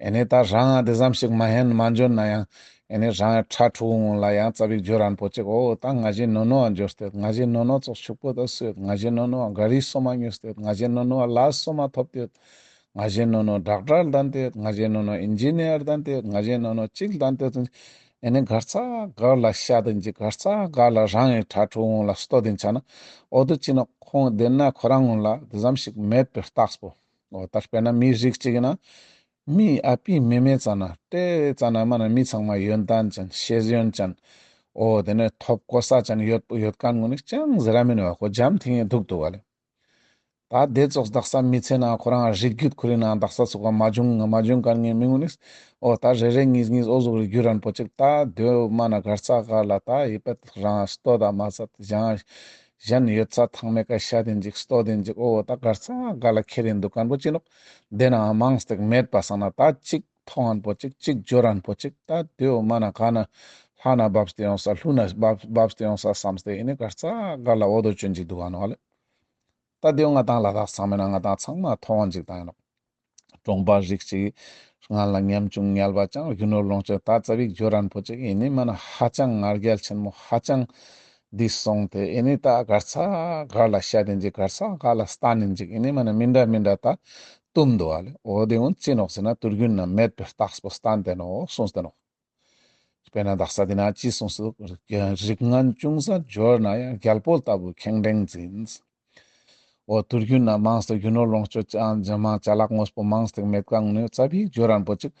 ཨེ་ནི་ད་རང་ང་དེ་ཙམ་ཞིག་མ་ཧེན་མ་འཇོན་ན་ཡང་ཨེ་ནི་རང་ཕྲུ་གུ་ངུན་ལ་ཡང་ཙ་པིག་འབྱོར་རན་པོ་ཅིག་འོ་ད་ང་ཞའི་ནོ་ནོ་འ་འབྱོར་ཏེ་ཡོད། ང་ཞའི་ནོ་ནོ་ཙོགས་ཕྱུག་པོ་ད་སུ་ཡོད། ང་ཞའི་ནོ་ནོ་འ་ག་རི་སོ་མ་ཉོས་ཏེ་ཡོད། ང་ཞའི་ནོ་ནོ་འ་ལས་སོ་མ་ཐོབ་སྟེ་ཡོད། ང་ཞའི་ནོ་ནོ་ཌོག་ཊར་ལྡན་ཏེ་ཡོད། ང་ཞའི་ནོ་ནོ་ཨིན་ཇི་ནི་ཡར་ལྡན་ཏེ་ཡོད། ང་ཞའི་ནོ་ནོ་ཅིག་ལྡན་ཏེ་ཡོད། ཨེ་ནི་གར་ཙ་གར་ལ་ཤད་དེ་ཅིག་གར་ཙ་གར་ལ་རང་ངི་ཕྲུ་གུ་ངུན་ལ་སྟོད་དེ་ཆ་ན་འོ་དེ་ཅི་ན་ཁོང་དེ་ན་ཁོ་རང་ངུན་ལ་དེ་ཙམ་ཞིག་མེད་པའི་རྟགས་པོ། འོ་ད་དཔེར་ན་མི་རིགས་ཅིག་ཡིན་ན་མི་ཨ་པི་མེ་མེ་ཙ་ན་ཏེ་ཙ་ན་མ་ན་མི་ཚང་མ་ཡོན་ཏན་ཅན་ཤེས་ཡོན་ཅན་འོ་དེ་ནས་ཐོབ་གོ་ས་ཅན་ཡོད་ཡོད་ཁན་ངུན་ནི་ཅང་ཟེར་ར་མེན་བ་ཁོ་འཇམ་ཐིང་ངེ་འདུག་འདུག་ག་ལེ། ད་དེ་ཙོགས་དག་ས་མི་ཚེ་ནང་ཁོ་རང་རིགས་རྒྱུད་ཁོ་རའི་ནང་དག་ས་ཚུགས་པ་མ་བྱུང་མ་བྱུང་ཁན་ངའི་མི་ངུན་ནི་འོ་ད་རེ་རེ་གཉིས་གཉིས་འོ་ཟུག་རེ་རྒྱུ་རན་པོ་ཅིག་ད་དེ་མ་ན་གར་ཙ་གར་ལ་ད་ཡི་པད་རང་སྟོད་ད་མ་ཚད་ཡང་གཞན་ཡོད་ཚད་ཚང་མའི་ཀ་ཤད་དེ་ཅིག་སྟོད་དེ་ཅིག་འོ་ད་གར་ཙ་གར་ལ་ཁྱེར་ཡིན་འདུག་ཁན་པོ་ཅི་ནོག། དེ་ན་མང་སྟེ་མེད་པ་སང་ན་ད་ཅིག་མཐོང་ཁན་པོ་ཅིག་ཅིག་འབྱོར་རན་པོ་ཅིག་ད་དེ་མ་ན་ག་ན་ལྷ་ན་བབས་ཏེ་ཡོང་ས་ཀླུ་ན་བབས་བབས་ཏེ་ཡོང་ས་བསམ་སྟེ་ཨེ་ནི་གར་ཙ་གར་ལ་འོ་དོ་ཅོན་ཅིག་འདུག་ག་ནོག་ལེ། ད་དེ་ང་ཏང་ལ་དྭགས་ཚང་མའི་ནང་ང་ཏང་ཚང་མ་མཐོང་བ་ཅིག་ད་ཡིན་ནོག། གྲོང་པ་རིགས་ཅིག་སྔན་ལ་ཉམ་ཆུང་ཉལ་བ་ཅང་རྒྱུ་ནོར་ལོངས་སྤྱོད་ད་ཙ་པིག་འབྱོར་རན་པོ་ཅིག་ཡིན་ནི་མ་ན་ཧ་ཅང་ང་རྒྱལ་ཆེན་མོ་ཧ་ཅང་འདི་སོང་སྟེ་ཡིན་ནི་ད་གར་ཙ་གར་ལ་ཤད་དེ་ཅིག་གར་ཙ་གར་ལ་སྟན་དེ་ཅིག་ཡིན་ནི་མ་ན་མི་འདྲ་མི་འདྲ་ད་གཏུམ་འདུག་ག་ལེ། འོ་དེ་འུན་ཅི་ནོག་ཟེར་ན་དུས་རྒྱུན་ན་མེད་པའི་རྟགས་པོ་སྟན་ཏེ་ནོག་གསུངས་ཏེ་ནོག། དཔེར་ན་དག་ས་དེ་ན་ཅི་གསུངས་སོ། རིགས་ངན་ཅུང་ཟད་འབྱོར་ན་ཡང་། རྒྱལ་པོ་ལྟ་བུ་ཁེངས་དྲེགས་འཛིན། འོ་དུས་རྒྱུན་ན་མང་སྟེ་རྒྱུ་ནོར་ལོངས་སྤྱོད་ཅང་ཇེ་མང་ཅ་ལག་དངོས་པོ་མང་སྟེ་མེད་ཁན་ནི་ཙ་པིག་འབྱོར་རན་པོ་ཅིག་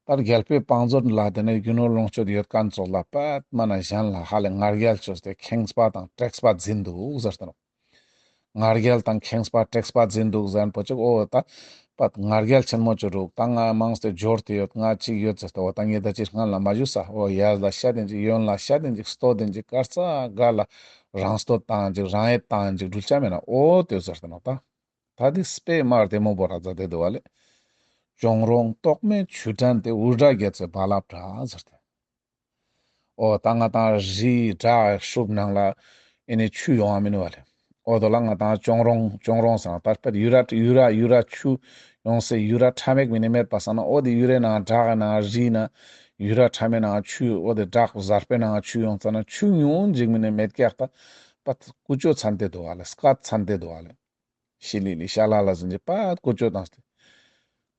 ད་རྒྱལ་པོའི་བང་མཛོད་ལ་དེ་ནས་རྒྱུ་ནོར་ལོངས་སྤྱོད་ཡོད་ཁན་ཙོགས་ལ་པད་མ་ན་གཞན་ལ་ཧ་ལས་ང་རྒྱལ་ཅོས་ཏེ་ཁེངས་པ་དང་དྲེགས་པ་འཛིན་འདུག་ཟེར་ཏེ་ནོག་ང་རྒྱལ་དང་ཁེངས་པ་དྲེགས་པ་འཛིན་འདུག་ཟེར་པོ་ཅིག་འོ་ད་པད་ང་རྒྱལ་ཆེན་མོ་ཅོ་རུག་ད་ང་མང་སྟེ་འབྱོར་ཏེ་ཡོད། ང་ཅིག་ཡོད་ཟེར་ཏེ་འོ་ད་ངས་ད་ཅི་སྔན་ལ་མ་ཞུས་ས། འོ་ཡར་ལ་ཤ་དེ་ཅིག་ཡོན་ལ་ཤ་དེ་ཅིག་སྟོད་དེ་ཅིག་དཀར་ཙ་དགའ་ལ་རང་སྟོད་བཏང་ཅིག་རང་ཡེད་བཏང་ཅིག་འགྲུལ་ཆ་མེད་ན་འོ་དེ་ཟེར་ཏེ་ནོག་ད་ད་དེ་དཔེ་མ་བདེ་མོ་བོ་ར་མཛད་དེ་འདུག་བ་ལེ། གཅོང་རོང་རྟོག་མེད་ཆུ་ཕྲན་ཏེ། འུར་སྒྲ་རྒྱ་མཚོའི་རྦ་རླབས་འདྲ་ཟེར་ཏེ། འོ་ད་ང་དང་རི་བྲག་ཤུབས་ནང་ལ་ཨེ་ནི་ཆུ་ཡོང་བ་མིན་བ་ལེ། འོ་དོ་ལ་ང་དང་གཅོང་རོང་གཅོང་རོང་ཟེར་ན་ད་པད་ཡུ་ར་ཡུ་ར་ཡུ་ར་ཆུ་ཡོང་སའི་ཡུ་ར་ཁྲ་མེག་མིན་ནི་མེད་པ་སང་ན་འོ་དེ་ཡུ་རའི་ནང་བྲག་གི་ནང་རི་ནང་ཡུ་ར་ཁྲ་མེག་ནང་ཆུ་འོ་དེ་བྲག་གཟར་པའི་ནང་ཆུ་ཡོང་ཙ་ན་ཆུ་ཉུང་ངུན་ཅིག་མིན་ནི་མེད་ཀྱག་ད་པད་ཀུ་ཅོ་ཚན་ཏེ་འདུག་བ་ལེ། སྐད་ཚན་ཏེ་འདུག་བ་ལེ། ཤི་ལི་ལི་ཤ་ལ་ལ་ཟེར་གྱི་པད་ཀུ་ཅོ་བཏང་སྟེ།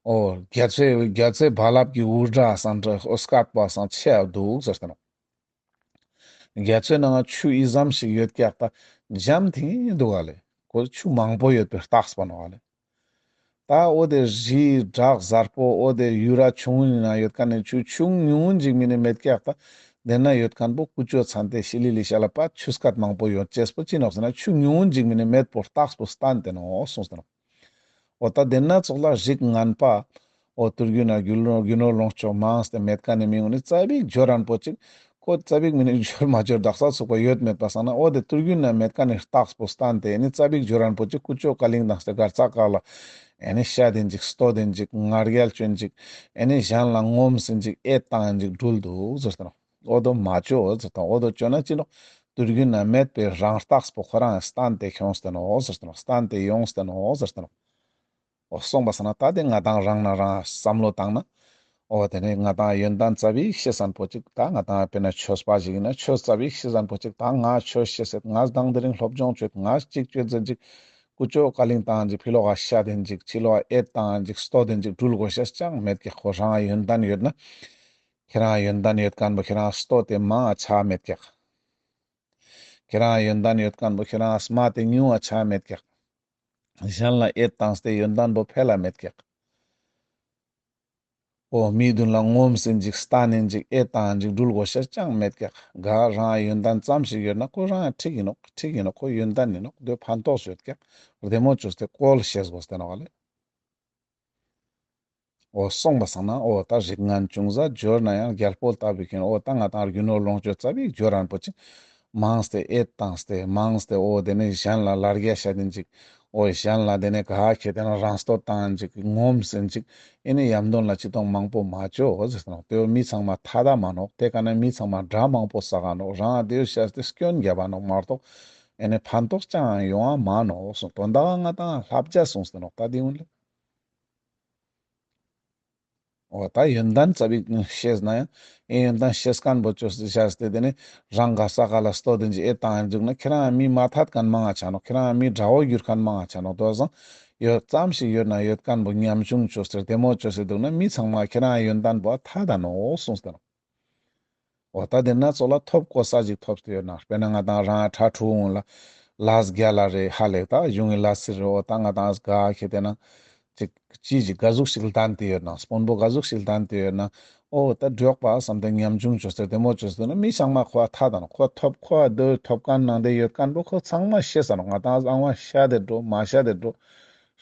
འོ་རྒྱ་མཚོའི་རྒྱ་མཚོའི་རྦ་རླབས་ཀྱི་འུར་སྒྲ་སང་འདྲ་འོ་སྐད་པ་སང་ཆེ་འདུག་ཟེར་ཏེ་ནོག་རྒྱ་མཚོའི་ནང་ཆུ་ཨི་ཙམ་ཞིག་ཡོད་ཀྱག་ད་འཇམ་ཐིང་འདུག་ག་ལེ། ཁོ་ཆུ་མང་པོ་ཡོད་པའི་རྟགས་པ་ནོག་ག་ལེ། ད་འོ་དེ་རི་བྲག་གཟར་པོ་འོ་དེ་ཡུ་ར་ཆུང་ངུན་ནང་ཡོད་ཁན་ནི་ཆུ་ཆུ་ཉུང་ངུན་ཅིག་མིན་ནི་མེད་ཀྱག་ད། དེ་ན་ཡོད་ཁན་པོ་ཀུ་ཅོ་ཚན་ཏེ་ཤི་ལི་ལི་ཤ་ལ་པད་ཆུ་སྐད་མང་པོ་ཡོད་ཅེས་པོ་ཅི་ནོག་ཟེར་ན་ཆུ་ཉུང་ངུན་ཅིག་མིན་ནི་མེད་པོ་རྟགས་པོ་སྟན་ཏེ་ནོག་གསུངས་ཏེ་ནོག་འོ་ད་དེ་ན་ཙོགས་ལ་རིགས་ངན་པ། འོ་དུས་རྒྱུན་ན་རྒྱུ་ནོར་རྒྱུ་ནོར་ལོངས་སྤྱོད་མང་སྟེ་མེད་ཁན་ནི་མི་ངུན་ནི་ཙ་པིག་འབྱོར་རན་པོ་ཅིག་ཁོ་ཙ་པིག་མིན་ནི་འབྱོར་མ་འབྱོར་དག་ས་ཚུགས་པ་ཡོད་མེད་པ་སང་ན་འོ་དེ་དུས་རྒྱུན་ན་མེད་ཁན་ནི་རྟགས་པོ་སྟན་ཏེ་ཨེ་ནི་ཙ་པིག་འབྱོར་རན་པོ་ཅིག་ཀུ་ཅོ་ཀ་ལིང་དང་སྟེ་གར་ཙ་ཀ་ལ་ཨེ་ནི་ཤ་དེ་ཅིག་སྟོད་དེ་ཅིག་ང་རྒྱལ་ཅོན་ཅིག་ཨེ་ནི་གཞན་ལ་ངོམས་ཟིན་ཅིག་ཨེ་བཏང་ཅིག་འགྲུལ་འདུག་ཟེར་ཏེ་ནོག་འོ་དོ་མ་ཅོ་ཟེར་ཏེ་འོ་དོ་ཅོ་ན་ཅི་ནོག་དུས་རྒྱུན་ན་མེད་པའི་རང་རྟགས་པོ་ཁོ་རང་སྟན་ཏེ་ཁྱོངས་ཏེ་ནོག་ཟེར་ཏེ་ནོག་སྟན་ཏེ་ཡོངས་ཏེ་ནོག་ཟེར་ཏེ་ནོག་འོ་སོང་པ་སང་ན་ད་དེ་ང་དང་རང་ན་རང་བསམ་བློ་བཏང་ན། འོ་དེ་ནས་ང་དང་ཡོན་ཏན་ཙ་པིག་ཤེས་ཟན་པོ་ཅིག་ད་ང་དང་དཔེར་ན་ཆོས་པ་ཞིག་ཡིན་ན་ཆོས་ཙ་པིག་ཤེས་ཟན་པོ་ཅིག་ད་ང་ཆོས་ཤེས་ཟེར་ང་དང་དེ་རིང་སློབ་སྦྱོང་བྱོས་ང་ཅིག་བྱོས་ཟེར་ཅིག་ཀུ་ཅོ་ཀ་ལིང་བཏང་ཅིག་ཕི་ལོག་ག་ཤ་དེན་ཅིག་ཕྱི་ལོག་ག་ཨེ་བཏང་ཅིག་སྟོད་དེན་ཅིག་འགྲུལ་དགོས་ཤེས་ཅང་མེད་ཀྱག་ཁོ་རང་ཡོན་ཏན་ཡོད་ན། ཁྱེད་རང་ཡོན་ཏན་ཡོད་ཁན་པོ་ཁྱེད་རང་སྟོད་དེ་མང་ང་ཆ་མེད་ཀྱག་ཁྱེད་རང་ཡོན་ཏན་ཡོད་ཁན་པོ་ཁྱེད་རང་སྨད་དེ་ཉུང་ང་ཆ་མེད་ཀྱག་གཞན་ལ་ཨེ་བཏང་སྟེ་ཡོན་ཏན་པོ་འཕེལ་ལ་མེད་ཀྱག་འོ་མིའི་མདུན་ལ་ངོམས་ཟིན་ཅིག་སྟན་ནིན་ཅིག་ཨེ་བཏང་ཅིག་འགྲུལ་དགོས་ཤེས་ཅང་མེད་ཀྱག་ག་རང་ཡོན་ཏན་ཙམ་ཞིག་ཡོད་ན་ཁོ་རང་འགྲིག་ཡིན་ནོག་འགྲིག་ཡིན་ནོག་ཁོ་ཡོན་ཏན་ཡིན་ནོག་དེ་ཕན་ཐོགས་ཡོད་ཀྱག་བདེ་མོ་བཅོས་ཏེ་བཀོལ་ཤེས་དགོས་ཏེ་ནོག་ལེ། འོ་སོང་པ་སང་ན་འོ་ད་རིགས་ངན་ཅུང་ཟད་འབྱོར་ན་ཡང་རྒྱལ་པོ་ལྟ་བུའི་ཁྱེད་འོ་ད་ང་དང་རྒྱུ་ནོར་ལོངས་སྤྱོད་ཙ་པིག་འབྱོར་རན་པོ་ཅིག་མང་སྟེ་ཨེ་བཏང་སྟེ་མང་སྟེ་འོ་དེ་ནས་གཞན་ལ་ལར་རྒྱ་ཤ་དེན་ཅིག་འོ་གཞན་ལ་དེ་ནས་ག་ཁེ་དེ་ན་རང་སྟོད་བཏང་ཅིག་ངོམས་ཟིན་ཅིག་ཨེ་ནི་ཡམ་དོན་ལ་ཅི་གཏོང་མང་པོ་མ་བཅོ་འོ་ཟེར་ཏེ་ནོག་དེ་བོ་མི་ཚང་མ་ཐ་དད་མ་ནོག་དེ་ཀ་ན་མི་ཚང་མ་དགྲ་མང་པོ་བསགས་ག་ནོག་རང་དེ་བོ་བཤད་དེ་སྐྱོན་རྒྱབ་པ་ནོག་མ་གཏོགས་ཨེ་ནི་ཕན་ཐོགས་ཅང་ཡོང་བ་མ་ནོག་གསུངས། དོན་དག་ང་དང་བསླབ་བྱ་གསུངས་ཏེ་ནོག་ད་དེ་འུན་ལེ། འོ་ད་ཡོན་ཏན་ཙ་པིག་ཤེས་ན་ཡང་ཨེ་ཡོན་ཏན་ཤེས་ཁན་པོ་ཅོས་ཏེ་བྱས་ཏེ་དེ་ནས་རང་ག་ས་ག་ལ་སྟོད་དེན་ཅིག་ཨེ་བཏང་ཡང་འཇུག་ན་ཁྱེད་རང་མི་མ་ཐད་ཁན་མང་ང་ཆ་ནོག་ཁྱེད་རང་མི་དགྲ་བོ་གྱུར་ཁན་མང་ང་ཆ་ནོག་དོ་སང་ཡོད་ཙམ་ཞིག་ཡོད་ན་ཡོད་ཁན་པོ་ཉམ་ཆུང་བཅོས་ཏེ་བདེ་མོ་བཅོས་ཏེ་འདུག་ན་མི་ཚང་མ་ཁྱེད་རང་ཡོན་ཏན་པོ་ཐད་ད་ནོག་གསུངས་ཏེ་ནོག་འོ་ད་དེ་ན་ཙོགས་ལ་ཐོབ་གོ་ས་ཞིག་ཐོབ་སྟེ་ཡོད་ན་དཔེར་ན་ང་དང་རང་ཁྲ་ཁྲུ་འོང་ལ་ལས་རྒྱ་ལ་རེ་ཧ་ལས་ད་གཞུང་གི་ལས་སི་རེ་འོ་ད་ང་དང་ག་ཁེ་དེ་ན་ཅིག་ཅི་ཞིག་ག་ཟུག་ཞིག་ལྡན་ཏེ་ཡོད་ན་དཔོན་པོ་ག་ཟུག་ཞིག་ལྡན་ཏེ་ཡོད་ན་འོ་ད་འགྲོགས་པ་བསམ་སྟེ་ཉམ་ཆུང་བཅོས་ཏེ་བདེ་མོ་བཅོས་ཏེ་ན་མི་ཚང་མ་ཁོ་ཐད་ད་ནོག་ཁོ་ཐོབ་ཁོ་འདོད་ཐོབ་ཁན་ནང་དེ་ཡོད་ཁན་པོ་ཁོ་ཚང་མ་ཤེས་ས་ནོག་ང་དང་ཨང་བ་ཤ་དེ་འགྲོ་མ་ཤ་དེ་འགྲོ།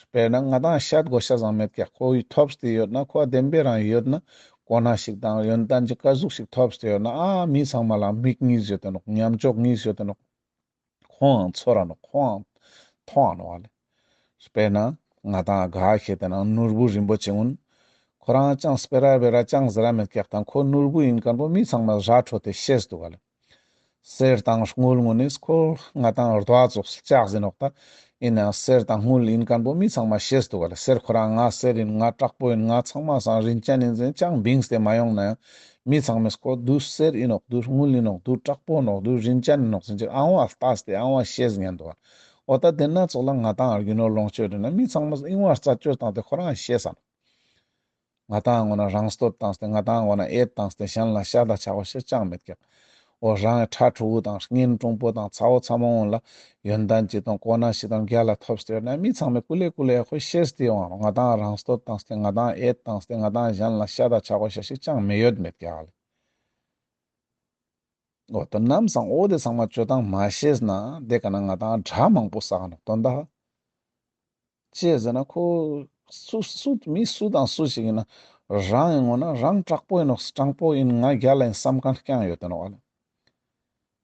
དཔེར་ན་ང་དང་བཤད་དགོས་ཤ་ཟང་མེད་ཀྱག་ཁོ་ཡི་ཐོབ་སྟེ་ཡོད་ན་ཁོ་བདེན་པའི་རང་ཡོད་ན་གོ་ན་ཞིག་དང་ཡོན་ཏན་ཅིག་ག་ཟུག་ཞིག་ཐོབ་སྟེ་ཡོད་ན་ཨ་མི་ཚང་མ་ལ་མིག་གཉིས་ཡོད་དེ་ནོག་ཉམ་ཅོག་གཉིས་ཡོད་དེ་ནོག་ཁོང་ཚོར་ར་ནོག་ཁོང་མཐོང་ང་ནོག་ལེ། དཔེར་ན་ང་དང་ག་ཁེ་དེ་ན་ནོར་བུ་རིན་པོ་ཆེ་གུན་ཁོ་རང་ཅང་སྤེ་ར་བེ་ར་ཅང་ཟེར་ར་མེད་ཀྱག་དང་ཁོ་ནོར་བུ་ཡིན་ཁན་པོ་མི་ཚང་མ་ར་འཕྲོད་དེ་ཤེས་འདུག་ག་ལེ། གསེར་དང་དངུལ་གུན་ནི་ཁོ་ང་དང་རྡོ་ཙོགས་ལྕགས་ཟེར་ནོག་ད། ཡིན་ནའང་གསེར་དང་དངུལ་ཡིན་ཁན་པོ་མི་ཚང་མ་ཤེས་འདུག་ག་ལེ། གསེར་ཁོ་རང་ང་གསེར་ཡིན་ང་དྲག་པོ་ཡིན་ང་ཚང་མ་སང་རིན་ཅན་ཡིན་ཟེར་ཅང་བིངས་ཏེ་མ་ཡོང་ན་ཡང་མི་ཚང་མས་ཁོ་དུ་གསེར་ཡིན་ནོག་དུ་དངུལ་ཡིན་ནོག་དུ་དྲག་པོ་ནོག་དུ་རིན་ཅན་ཡིན་ནོག་ཟེར་ཅིག་ཨང་བ་ལྟས་ཏེ་ཨང་བ་ཤེས་ཉན་འདུག་ག་འོ་ད་དེ་ན་ཙོགས་ལ་ང་དང་རྒྱུ་ནོར་ལོངས་སྤྱོད་ཡིན་ན་མི་ཚང་མས་ཨིང་བ་རྩད་གཅོད་བཏང་སྟེ་ཁོ་རང་ཤེས་ས་ནོག་ང་དང་ངོ་ན་རང་སྟོད་བཏང་སྟེ་ང་དང་ངོ་ན་ཨེ་བཏང་སྟེ་གཞན་ལ་ཤ་ད་ཆག་པ་ཤེས་ཅང་མེད་ཀྱག་འོ་རང་གི་ཕྲུ་གུ་དང་གཉེན་དྲུང་པོ་དང་ཚ་བོ་ཚ་མོ་གུན་ལ་ཡོན་ཏན་ཅིག་དང་གོ་གནས་ཤིག་དང་རྒྱལ་ལ་ཐོབ་སྟེ་ཡོད་ན་མི་ཚང་མས་ཀུ་ལེ་ཀུ་ལེ་ཁོ་ཤེས་ཏེ་ཡོང་ང་ནོག། ང་དང་རང་བསྟོད་བཏང་སྟེ་ང་དང་ཨེད་བཏང་སྟེ་ང་དང་གཞན་ལ་ཤ་ད་ཆ་གོ་ཤ་ཞིག་ཅང་མི་ཡོད་མེད་ཀྱག་ལེ། འོ་ད་ནམ་སང་འོ་དེ་ཚང་མ་ཅོ་སྟངས་མ་ཤེས་ན་དེ་ཀ་ན་ང་དང་དགྲ་མང་པོ་བསགས་ནོག་དོན་དག། ཅི་ཟེར་ན་ཁོ་སུ་སུ་མི་སུ་དང་སུ་ཞིག་ཡིན་ན་རང་གི་ངོས་ན་རང་དྲག་པོ་ཡིན་ནོག། དྲང་པོ་ཡིན། ང་རྒྱལ་ལ་ཡིན་བསམ་མཁན་རྐྱང་ཡོད་དེ་ནོག་ཨ་ལེ།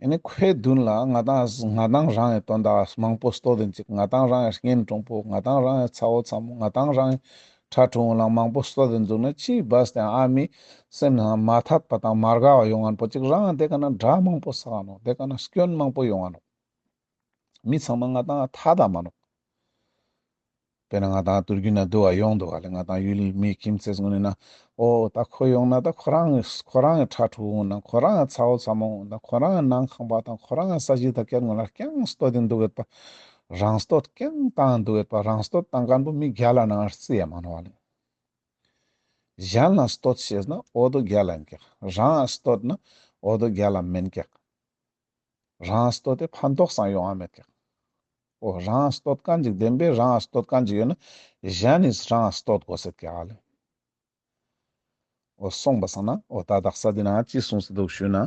ཨེ་ནི་ཁོའི་མདུན་ལ་ང་དང་ང་དང་རང་གི་དོན་དག་མང་པོ་བསྟོད་དེན་ཅིག། ང་དང་རང་གི་གཉེན་དྲུང་པོ། ང་དང་རང་གི་ཚ་བོ་ཚ་མོ། ང་དང་རང་གི་ཕྲུ་གུ་གུན་ལ་མང་པོ་བསྟོད་དེན་འདུག་ན་ཅི་བས་ཏེ་ཨ་མི་སེམས་ནང་མ་ཐད་པ་དང་མ་དགའ་བ་ཡོང་ངན་པོ་ཅིག། རང་དེ་ཀ་ན་དགྲ་མང་པོ་བསགས་ནོག། དེ་ཀ་ན་སྐྱོན་མང་པོ་ཡོང་ང་ནོག། མི་ཚང་མ་ང་དང་ཐད་ད་མ་ནོག། དཔེར་ན་ང་དང་དུས་རྒྱུན་ན་འདུག་ག་ཡོང་འདུག་ག་ལེ། ང་དང་ཡུལ་མི་ཁྱིམ་མཚེས་གུན་ཡིན་ན་འོ་ད་ཁོ་ཡོང་ན་ད་ཁོ་རང་ཁོ་རང་གི་ཕྲུ་གུ་གུན་ན་ཁོ་རང་གི་ཚ་བོ་ཚ་མོ་གུན་ན་ཁོ་རང་གི་ནང་ཁང་པ་དང་ཁོ་རང་གི་ས་གཞི་ད་སྐྱེད་གུན་ལ་རྐྱང་བསྟོད་དེན་འདུག་ཡོད་པ། རང་བསྟོད་རྐྱང་བཏང་འདུག་ཡོད་པ། རང་བསྟོད་བཏང་མཁན་པོ་མི་རྒྱལ་ལ་ནང་རྩི་ཡ་མ་ནོག་ལེ། གཞན་ལ་བསྟོད་ཤེས་ན་འོ་དོ་རྒྱལ་ལ་ཡིན་ཀྱག། རང་བསྟོད་ན་འོ་དོ་རྒྱལ་ལ་མེན་ཀྱག། རང་བསྟོད་དེ་ཕན་ཐོགས་སང་ཡོང་ང་མེད་ཀྱག། འོ་རང་བསྟོད་མཁན་ཅིག་བདེན་པའི་རང་བསྟོད་མཁན་ཅིག་ཡོད་ན་གཞན་ནི་རང་བསྟོད་དགོས་ཟེར་ཀྱག་ལེ། འོ་སོང་པ་སང་ན་འོ་ད་དག་ས་འདི་ན་ཅི་གསུངས་ཏེ་འདུག་ཞུས་ན།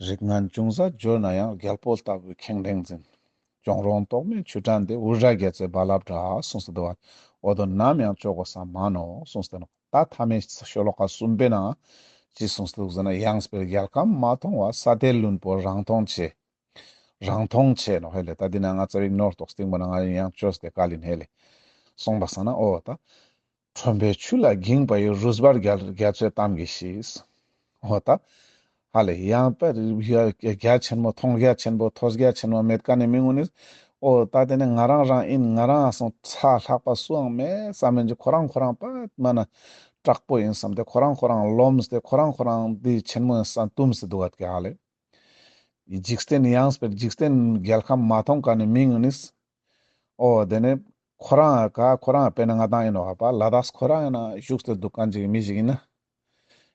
རིགས་ངན་ཅུང་ཟད་འབྱོར་ན་ཡང་། རྒྱལ་པོ་ལྟ་བུའི་ཁེངས་དྲེགས་འཛིན། གཅོང་རོང་དོག་མའི་ཆུ་ཕྲན་དེ། འུར་སྒྲ་རྒྱ་མཚོའི་རྦ་རླབས་འདྲ། གསུངས་ཏེ་འདུག་པ། འོ་དོ་ནམ་ཡང་ཅོ་དགོས་ས་མ་ནོག་གསུངས་ཏེ་ནོག། ད་ཐ་མའི་ཤོ་ལོ་ཀ་གསུམ་པའི་ནང་ཅི་གསུངས་ཏེ་འདུག་ཟེར་ན། ཡངས་པའི་རྒྱལ་ཁམས་མ་མཐོང་བ། ས་དེར་བླུན་པོ་རང་མཐོང་ཆེ། རང་མཐོང་ཆེ་ནོག་ཧེ་ལེ། ད་འདི་ན་ང་ཙ་པིག་ནོར་ཏོག་སྟིང་པོ་ན་ང་ཡང་ཅོས་ཏེ་བཀལ་ཡིན་ཧེ་ལེ། སོང་པ་སང་ན་འོ་ད། ཁྲོན་པའི་ཆུ་ལ་འགྱིངས་པ་ཡི། རུས་སྦལ་རྒྱ་རྒྱ་མཚོའི་གཏམ་གྱིས་ཤིས། འོ་ད། ཧ་ལེ་ཡངས་པ་རྒྱ་རྒྱ་ཆེན་མོ་མཐོང་རྒྱ་ཆེན་པོ་ཐོས་རྒྱ་ཆེན་མོ་མེད་མཁན་ནི་མི་གུན་ནི་འོ་ད་དེ་ནི་ང་རང་རང་ཡིན། ང་རང་སོང་ཚ་ལྷག་པ་སུའང་མེད་བསམ་མིན་གྱི་ཁོ་རང་ཁོ་རང་པ་མ་ན་དྲག་པོ་ཡིན་བསམ་སྟེ་ཁོ་རང་ཁོ་རང་རློམས་ཏེ་ཁོ་རང་ཁོ་རང་འདི་ཆེན་མོ་ཡིན་བསམ་བཏུམས་ཏེ་འདུག་ག་ཧ་ལེ། འཇིག་རྟེན་ཡངས་པའི་འཇིག་རྟེན་རྒྱལ་ཁམས་མ་མཐོང་མཁན་ནི་མི་གུན་ནི། འོ་དེ་ནས་ཁོ་རང་ཀ་ཁོ་རང་དཔེར་ན་ང་དང་ཡིན་ནོག་པ། ལ་དྭགས་ཁོ་རང་ཡིན་ན་བཞུགས་ཏེ་འདུག་མཁན་ཅིག་མི་ཞིག་ཡིན་ན།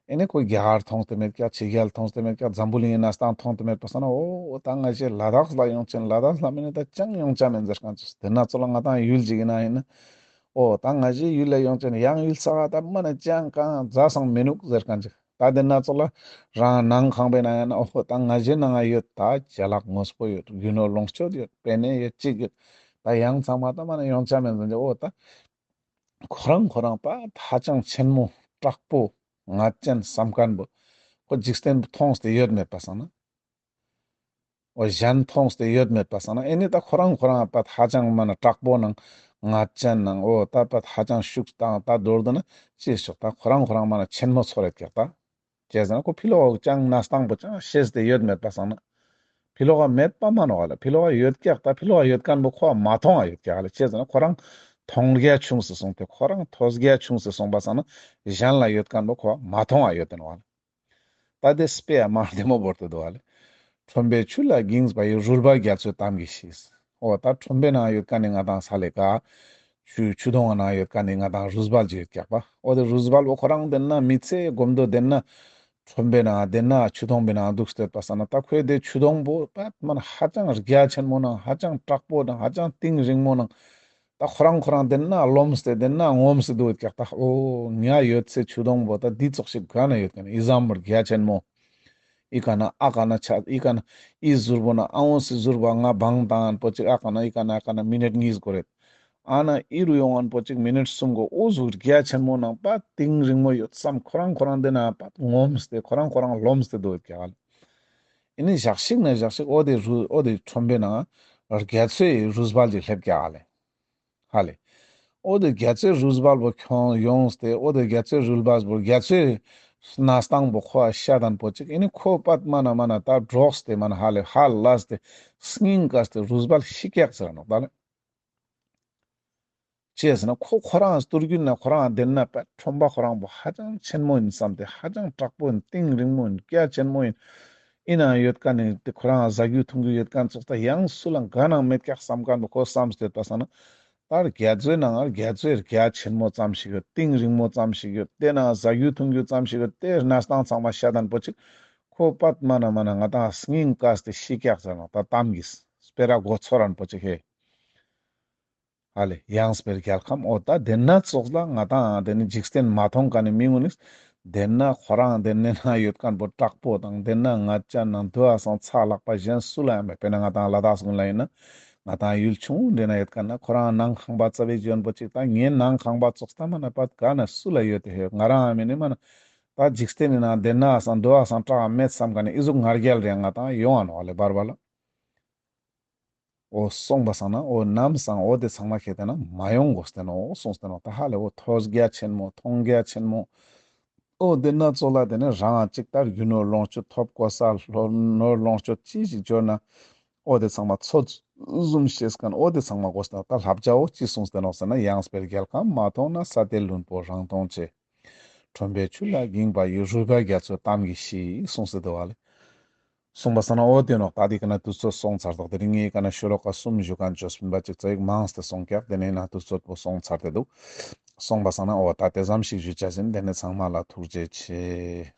ཨེ་ནི་ཁོ་རྒྱ་གར་མཐོང་སྟེ་མེད་ཀྱག། ཕྱི་རྒྱལ་མཐོང་སྟེ་མེད་ཀྱག། འཛམ་བུ་གླིང་གི་གནས་སྟངས་མཐོང་སྟེ་མེད་པ་སང་ན། འོ་ད་ང་ཞེ་ལ་དྭགས་ལ་ཡོང་ཅན། ལ་དྭགས་ལ་མེན་ན་ད་ཅང་ཡོང་ཆ་མེན་ཟེར་མཁན་ཅིག། དེ་ན་ཚོ་ལ་ང་དང་ཡུལ་ཅིག་ཡིན་ན་ཡིན་ན། འོ་ད་ང་ཞེ་ཡུལ་ལ་ཡོང་ཅན། ཡང་ཡུལ་ས་ག་ད་མ་ན་ཅང་གང་ཛ་སང་མི་ནུག་ཟེར་མཁན་ཅིག། ད་དེ་ན་ཚོ་ལ་རང་ནང་ཁང་པའི་ནང་ཡང་ན་འོ་ད་ང་ཞེ་ནང་ང་ཡོད། ད་ཅ་ལག་དངོས་པོ་ཡོད། རྒྱུ་ནོར་ལོངས་སྤྱོད་ཡོད། པེ་ནེ་ཡོད། ཅིག་ཡོད། ད་ཡང་ཚང་མ་ད་མ་ན་ཡོང་ཆ་མེན་ཟེར་ཅིག། འོ་ད་ཁོ་རང་ཁོ་རང་པ་ཧ་ཅང་ཆེན་མོ་དྲག་པོ་ངད་ཅན་བསམ་མཁན་པོ་ཁོ་འཇིག་རྟེན་པོ་མཐོང་སྟེ་ཡོད་མེད་པ་སང་ན། འོ་གཞན་མཐོང་སྟེ་ཡོད་མེད་པ་སང་ན། ཨེ་ནི་ད་ཁོ་རང་ཁོ་རང་པ་ཧ་ཅང་མ་ན་དྲག་པོ་ནང་ངད་ཅན་ནང་། འོ་ད་པ་ཧ་ཅང་ཤུགས་དང་ད་མདོར་བསྡུ་ན་ཅི་ཞིག་ད་ཁོ་རང་ཁོ་རང་མ་ན་ཆེན་མོ་ཚོར་རེད་ཀྱག་ད། ཅི་ཟེར་ན་ཁོ་ཕི་ལོག་ཅང་གནས་སྟངས་པོ་ཅང་ཤེས་ཏེ་ཡོད་མེད་པ་སང་ན། ཕི་ལོག་ག་མེད་པ་མ་ནོག་ལ། ཕི་ལོག་ག་ཡོད་ཀྱག། ད་ཕི་ལོག་ག་ཡོད་མཁན་པོ་ཁོ་མ་མཐོང་ང་ཡོད་ཀྱག་ལ། ཅི་ཟེར་ན་ཁོ་རང་མཐོང་རྒྱ་ཆུང་སེ་སོང་སྟེ་ཁོ་རང་ཐོས་རྒྱ་ཆུང་སེ་སོང་པ་སང་ན་གཞན་ལ་ཡོད་མཁན་པོ་ཁོ་མ་མཐོང་ང་ཡོད་དེ་ནོག་ལ། ད་དེ་དཔེ་ཡ་མ་བདེ་མོ་བོར་ཏེ་འདུག་ལེ། ཁྲོན་པའི་ཆུ་ལ་འགྱིངས་པ་ཡི། རུས་སྦལ་རྒྱ་མཚོའི་གཏམ་གྱིས་ཤིས། འོ་ད་ཁྲོན་པའི་ནང་ཡོད་མཁན་ནི་ང་དང་ས་ལེ་ཀ་ཆུ་ཆུ་དོང་ནང་ཡོད་མཁན་ནི་ང་དང་རུས་སྦལ་ཅིག་ཡོད་ཀྱག་པ། འོ་དེ་རུས་སྦལ་བོ་ཁོ་རང་དེ་ན་མི་ཚེ་གོམ་དོ་དེ་ན་ཁྲོན་པའི་ནང་དེ་ན་ཆུ་དོང་པའི་ནང་འདུག་སྟེ་ཡོད་པ་སང་ན། ད་ཁོའི་དེ་ཆུ་དོང་བོ་པ་མ་ན་ཧ་ཅང་རྒྱ་ཆེན་མོ་ནང་ཧ་ཅང་དྲག་པོ་ནང་ཧ་ཅང་གཏིང་རིང་མོ་ནང་། ད་ཁོ་རང་ཁོ་རང་དེ་ན་རློམས་ཏེ་དེ་ན་ངོམས་ཏེ་འདུག་ཀྱག། ད་འོ་ང་ཡོད་སའི་ཆུ་དོང་བོ་ད་འདི་ཙོགས་ཤིག་ག་ན་ཡོད་མཁན། ཨི་ཙམ་རྒྱ་ཆེན་མོ། ཨི་ཀ་ན་ཨ་ཀ་ན་ཆ་ཨི་ཀ་ན་ཨི་ཟུར་བོ་ན་ཨ་འོ་སི་ཟུར་བོ་ང་བང་བཏང་ངན་པོ་ཅིག། ཨ་ཀ་ན་ཨི་ཀ་ན་ཨ་ཀ་ན་མི་ནཊ་གཉིས་འགོར་རེད། ཨ་ན་ཨི་རུ་ཡོང་ངན་པོ་ཅིག་མི་ནཊ་གསུམ་འགོར། འོ་ཟུག་རྒྱ་ཆེན་མོ་ནང་པ་གཏིང་རིང་མོ་ཡོད་བསམ་ཁོ་རང་ཁོ་རང་དེ་ན་པ་ངོམས་ཏེ་ཁོ་རང་ཁོ་རང་རློམས་ཏེ་འདུག་ཀྱག་ལེ། ཨེ་ནི་ཞག་ཞིག་ན་ཞག་ཞིག་འོ་དེ་རུ་འོ་དེ་ཁྲོན་པའི་ནང་རྒྱ་མཚོའི་རུས་སྦལ་ཅིག་སླེབས་ཀྱག་ལེ། ཧ་ལེ། འོ་དེ་རྒྱ་མཚོའི་རུས་སྦལ་བོ་ཁྱོང་ཡོངས་ཏེ་འོ་དེ་རྒྱ་མཚོའི་རུས་སྦལ་བོ་རྒྱ་མཚོའི་གནས་སྟངས་པོ་ཁོ་ཤ་དན་པོ་ཅིག། ཨེ་ནི་ཁོ་པད་མ་ན་མ་ན་ད་འདྲོགས་ཏེ་མ་ན་ཧ་ལེ་ཧ་ལས་ཏེ་སྙིང་གས་ཏེ་རུས་སྦལ་ཤི་ཀྱག་ཟེར་ནོག་ད་ལེ། ཅི་ཟེར་ན་ཁོ་ཁོ་རང་སྟོད་རྒྱུན་ན་ཁོ་རང་དེ་ན་པད་ཁྲོན་པ་ཁོ་རང་བོ་ཧ་ཅང་ཆེན་མོ་ཡིན་བསམ་སྟེ་ཧ་ཅང་དྲག་པོ་ཡིན། གཏིང་རིང་མོ་ཡིན། རྒྱ་ཆེན་མོ་ཡིན། ཨི་ན་ཡོད་མཁན་ནི་དེ་ཁོ་རང་ཟ་རྒྱུ་འཐུང་རྒྱུ་ཡོད་མཁན་ཙོགས་ད་ཡང་སུ་ལ་ག་ནང་མེད་ཀྱག་བསམ་མཁན་པོ་ཁོ་བསམ་སྟེ་ཡོད་པ་སང་ན། ད་རྒྱ་མཚོའི་ནང་ང་རྒྱ་མཚོའི་རྒྱ་ཆེན་མོ་ཙམ་ཞིག་ཡོད། གཏིང་རིང་མོ་ཙམ་ཞིག་ཡོད། དེ་ན་ཟ་རྒྱུ་འཐུང་རྒྱུ་ཙམ་ཞིག་ཡོད། དེ་གནས་སྟངས་ཚང་མ་ཤ་དན་པོ་ཅིག། ཁོ་པད་མ་ན་མ་ན་ང་ཏང་སྙིང་གས་ཏེ་ཤི་ཀྱག་ཟེར་ནོག། ད་གཏམ་གྱི་སྤེ་ར་མགོ་ཚོ་རན་པོ་ཅིག་ཧེ། ཧ་ལེ་ཡང་སྤེར་རྒྱལ་ཁམས་འོ་ད་དེན་ན་ཙོགས་ལ་ང་ཏང་དེ་ནི་འཇིག་རྟེན་མ་མཐོང་མཁན་ནི་མི་ངུན་ནི་དེན་ན་ཁོ་རང་དེན་ན་ཡོད་མཁན་པོ་དྲག་པོ་དང་དེན་ན་ང་ཅ་ནང་དུ་ཨ་སང་ཚ་ལག་པ་གཞན་སུ་ལ་ཡང་མེད། དཔེར་ན་ང་ཏང་ལ་དྭགས་ཀུན་ལ་ཡིན་ན་ང་ཏང་ཡུལ་ཆུང་འདྲེ་ན་ཡོད་མཁན་ན་ཁོ་རང་ནང་ཁང་པ་རྩ་བའི་འཇོན་པོ་ཅིག་དང་ངའི་ནང་ཁང་པ་ཙོགས་ད་མ་ན་པད་ག་ན་སུ་ལ་ཡོད་དེ་ཧེ། ང་རང་ཨ་མི་ནི་མ་ན་ད་འཇིག་རྟེན་ནི་ནང་དེན་ན་ཨ་སང་དུ་ཨ་སང་དྲག་མེད་བསམ་མཁན་ནི་ཨི་ཟུག་ང་རྒྱལ་རེ་ང་ཏང་ཡོང་ཨ་ནོག་ལེ་བར་བར་ལ། འོ་སོང་པ་སང་ན་འོ་ནམ་སང་འོ་དེ་ཚང་མ་ཁྱེད་དེ་ན་མ་ཡོང་དགོས་ཏེ་ནོག་གསུངས་ཏེ་ནོག། ད་ཧ་ལེ་འོ་ཐོས་རྒྱ་ཆེན་མོ་མཐོང་རྒྱ་ཆེན་མོ། འོ་དེ་ན་ཙོགས་ལ་དེ་ནི་རང་ཅིག་ལྟར་རྒྱུ་ནོར་ལོངས་སྤྱོད་ཐོབ་གོ་ས་ལོ་ནོར་ལོངས་སྤྱོད་ཅི་ཞིག་འབྱོར་ན་འོ་དེ་ཚང་མ་ཚོད་བཟུམ་ཤེས་མཁན་འོ་དེ་ཚང་མ་དགོས་ཏེ་ནོག། ད་བསླབ་བྱ་འོ་ཅི་གསུངས་ཏེ་ནོག་ཟེར་ན་ཡང་སྤེར་རྒྱལ་ཁམས་མ་མཐོང་ན་ས་དེ་ལྷུན་པོ་རང་མཐོང་ཆེ། ཁྲོན་པའི་ཆུ་ལ་འགྱིང་བ་ཡི་རུས་པ་རྒྱ་མཚོའི་གཏམ་གྱིས་ཤི་གསུངས་ཏེ་འདུག་བ་ལེ། གསུངས་པ་སང་ན་འོ་དེ་ནོག། ད་དེ་ཀ་ན་དུས་ཚོད་སོང་ཚར་ཏོག། དེ་རིང་ངའི་ཀ་ན་ཤོ་ལོ་ཀ་གསུམ་ཞུ་མཁན་བཅུ་སྤུན་པ་ཅིག་ཙ་ཡིག་མང་སྟེ་སོང་ཀྱག། དེ་ནས་ན་དུས་ཚོད་པོ་སོང་ཚར་ཏེ་འདུག། གསུངས་པ་སང་ན་འོ་ད་དེ་ཙམ་ཞིག་ཞུ་ཆ་ཟིན། དེ་ནས་ཚང་མ་ལ་ཐུགས་རྗེ་ཆེ།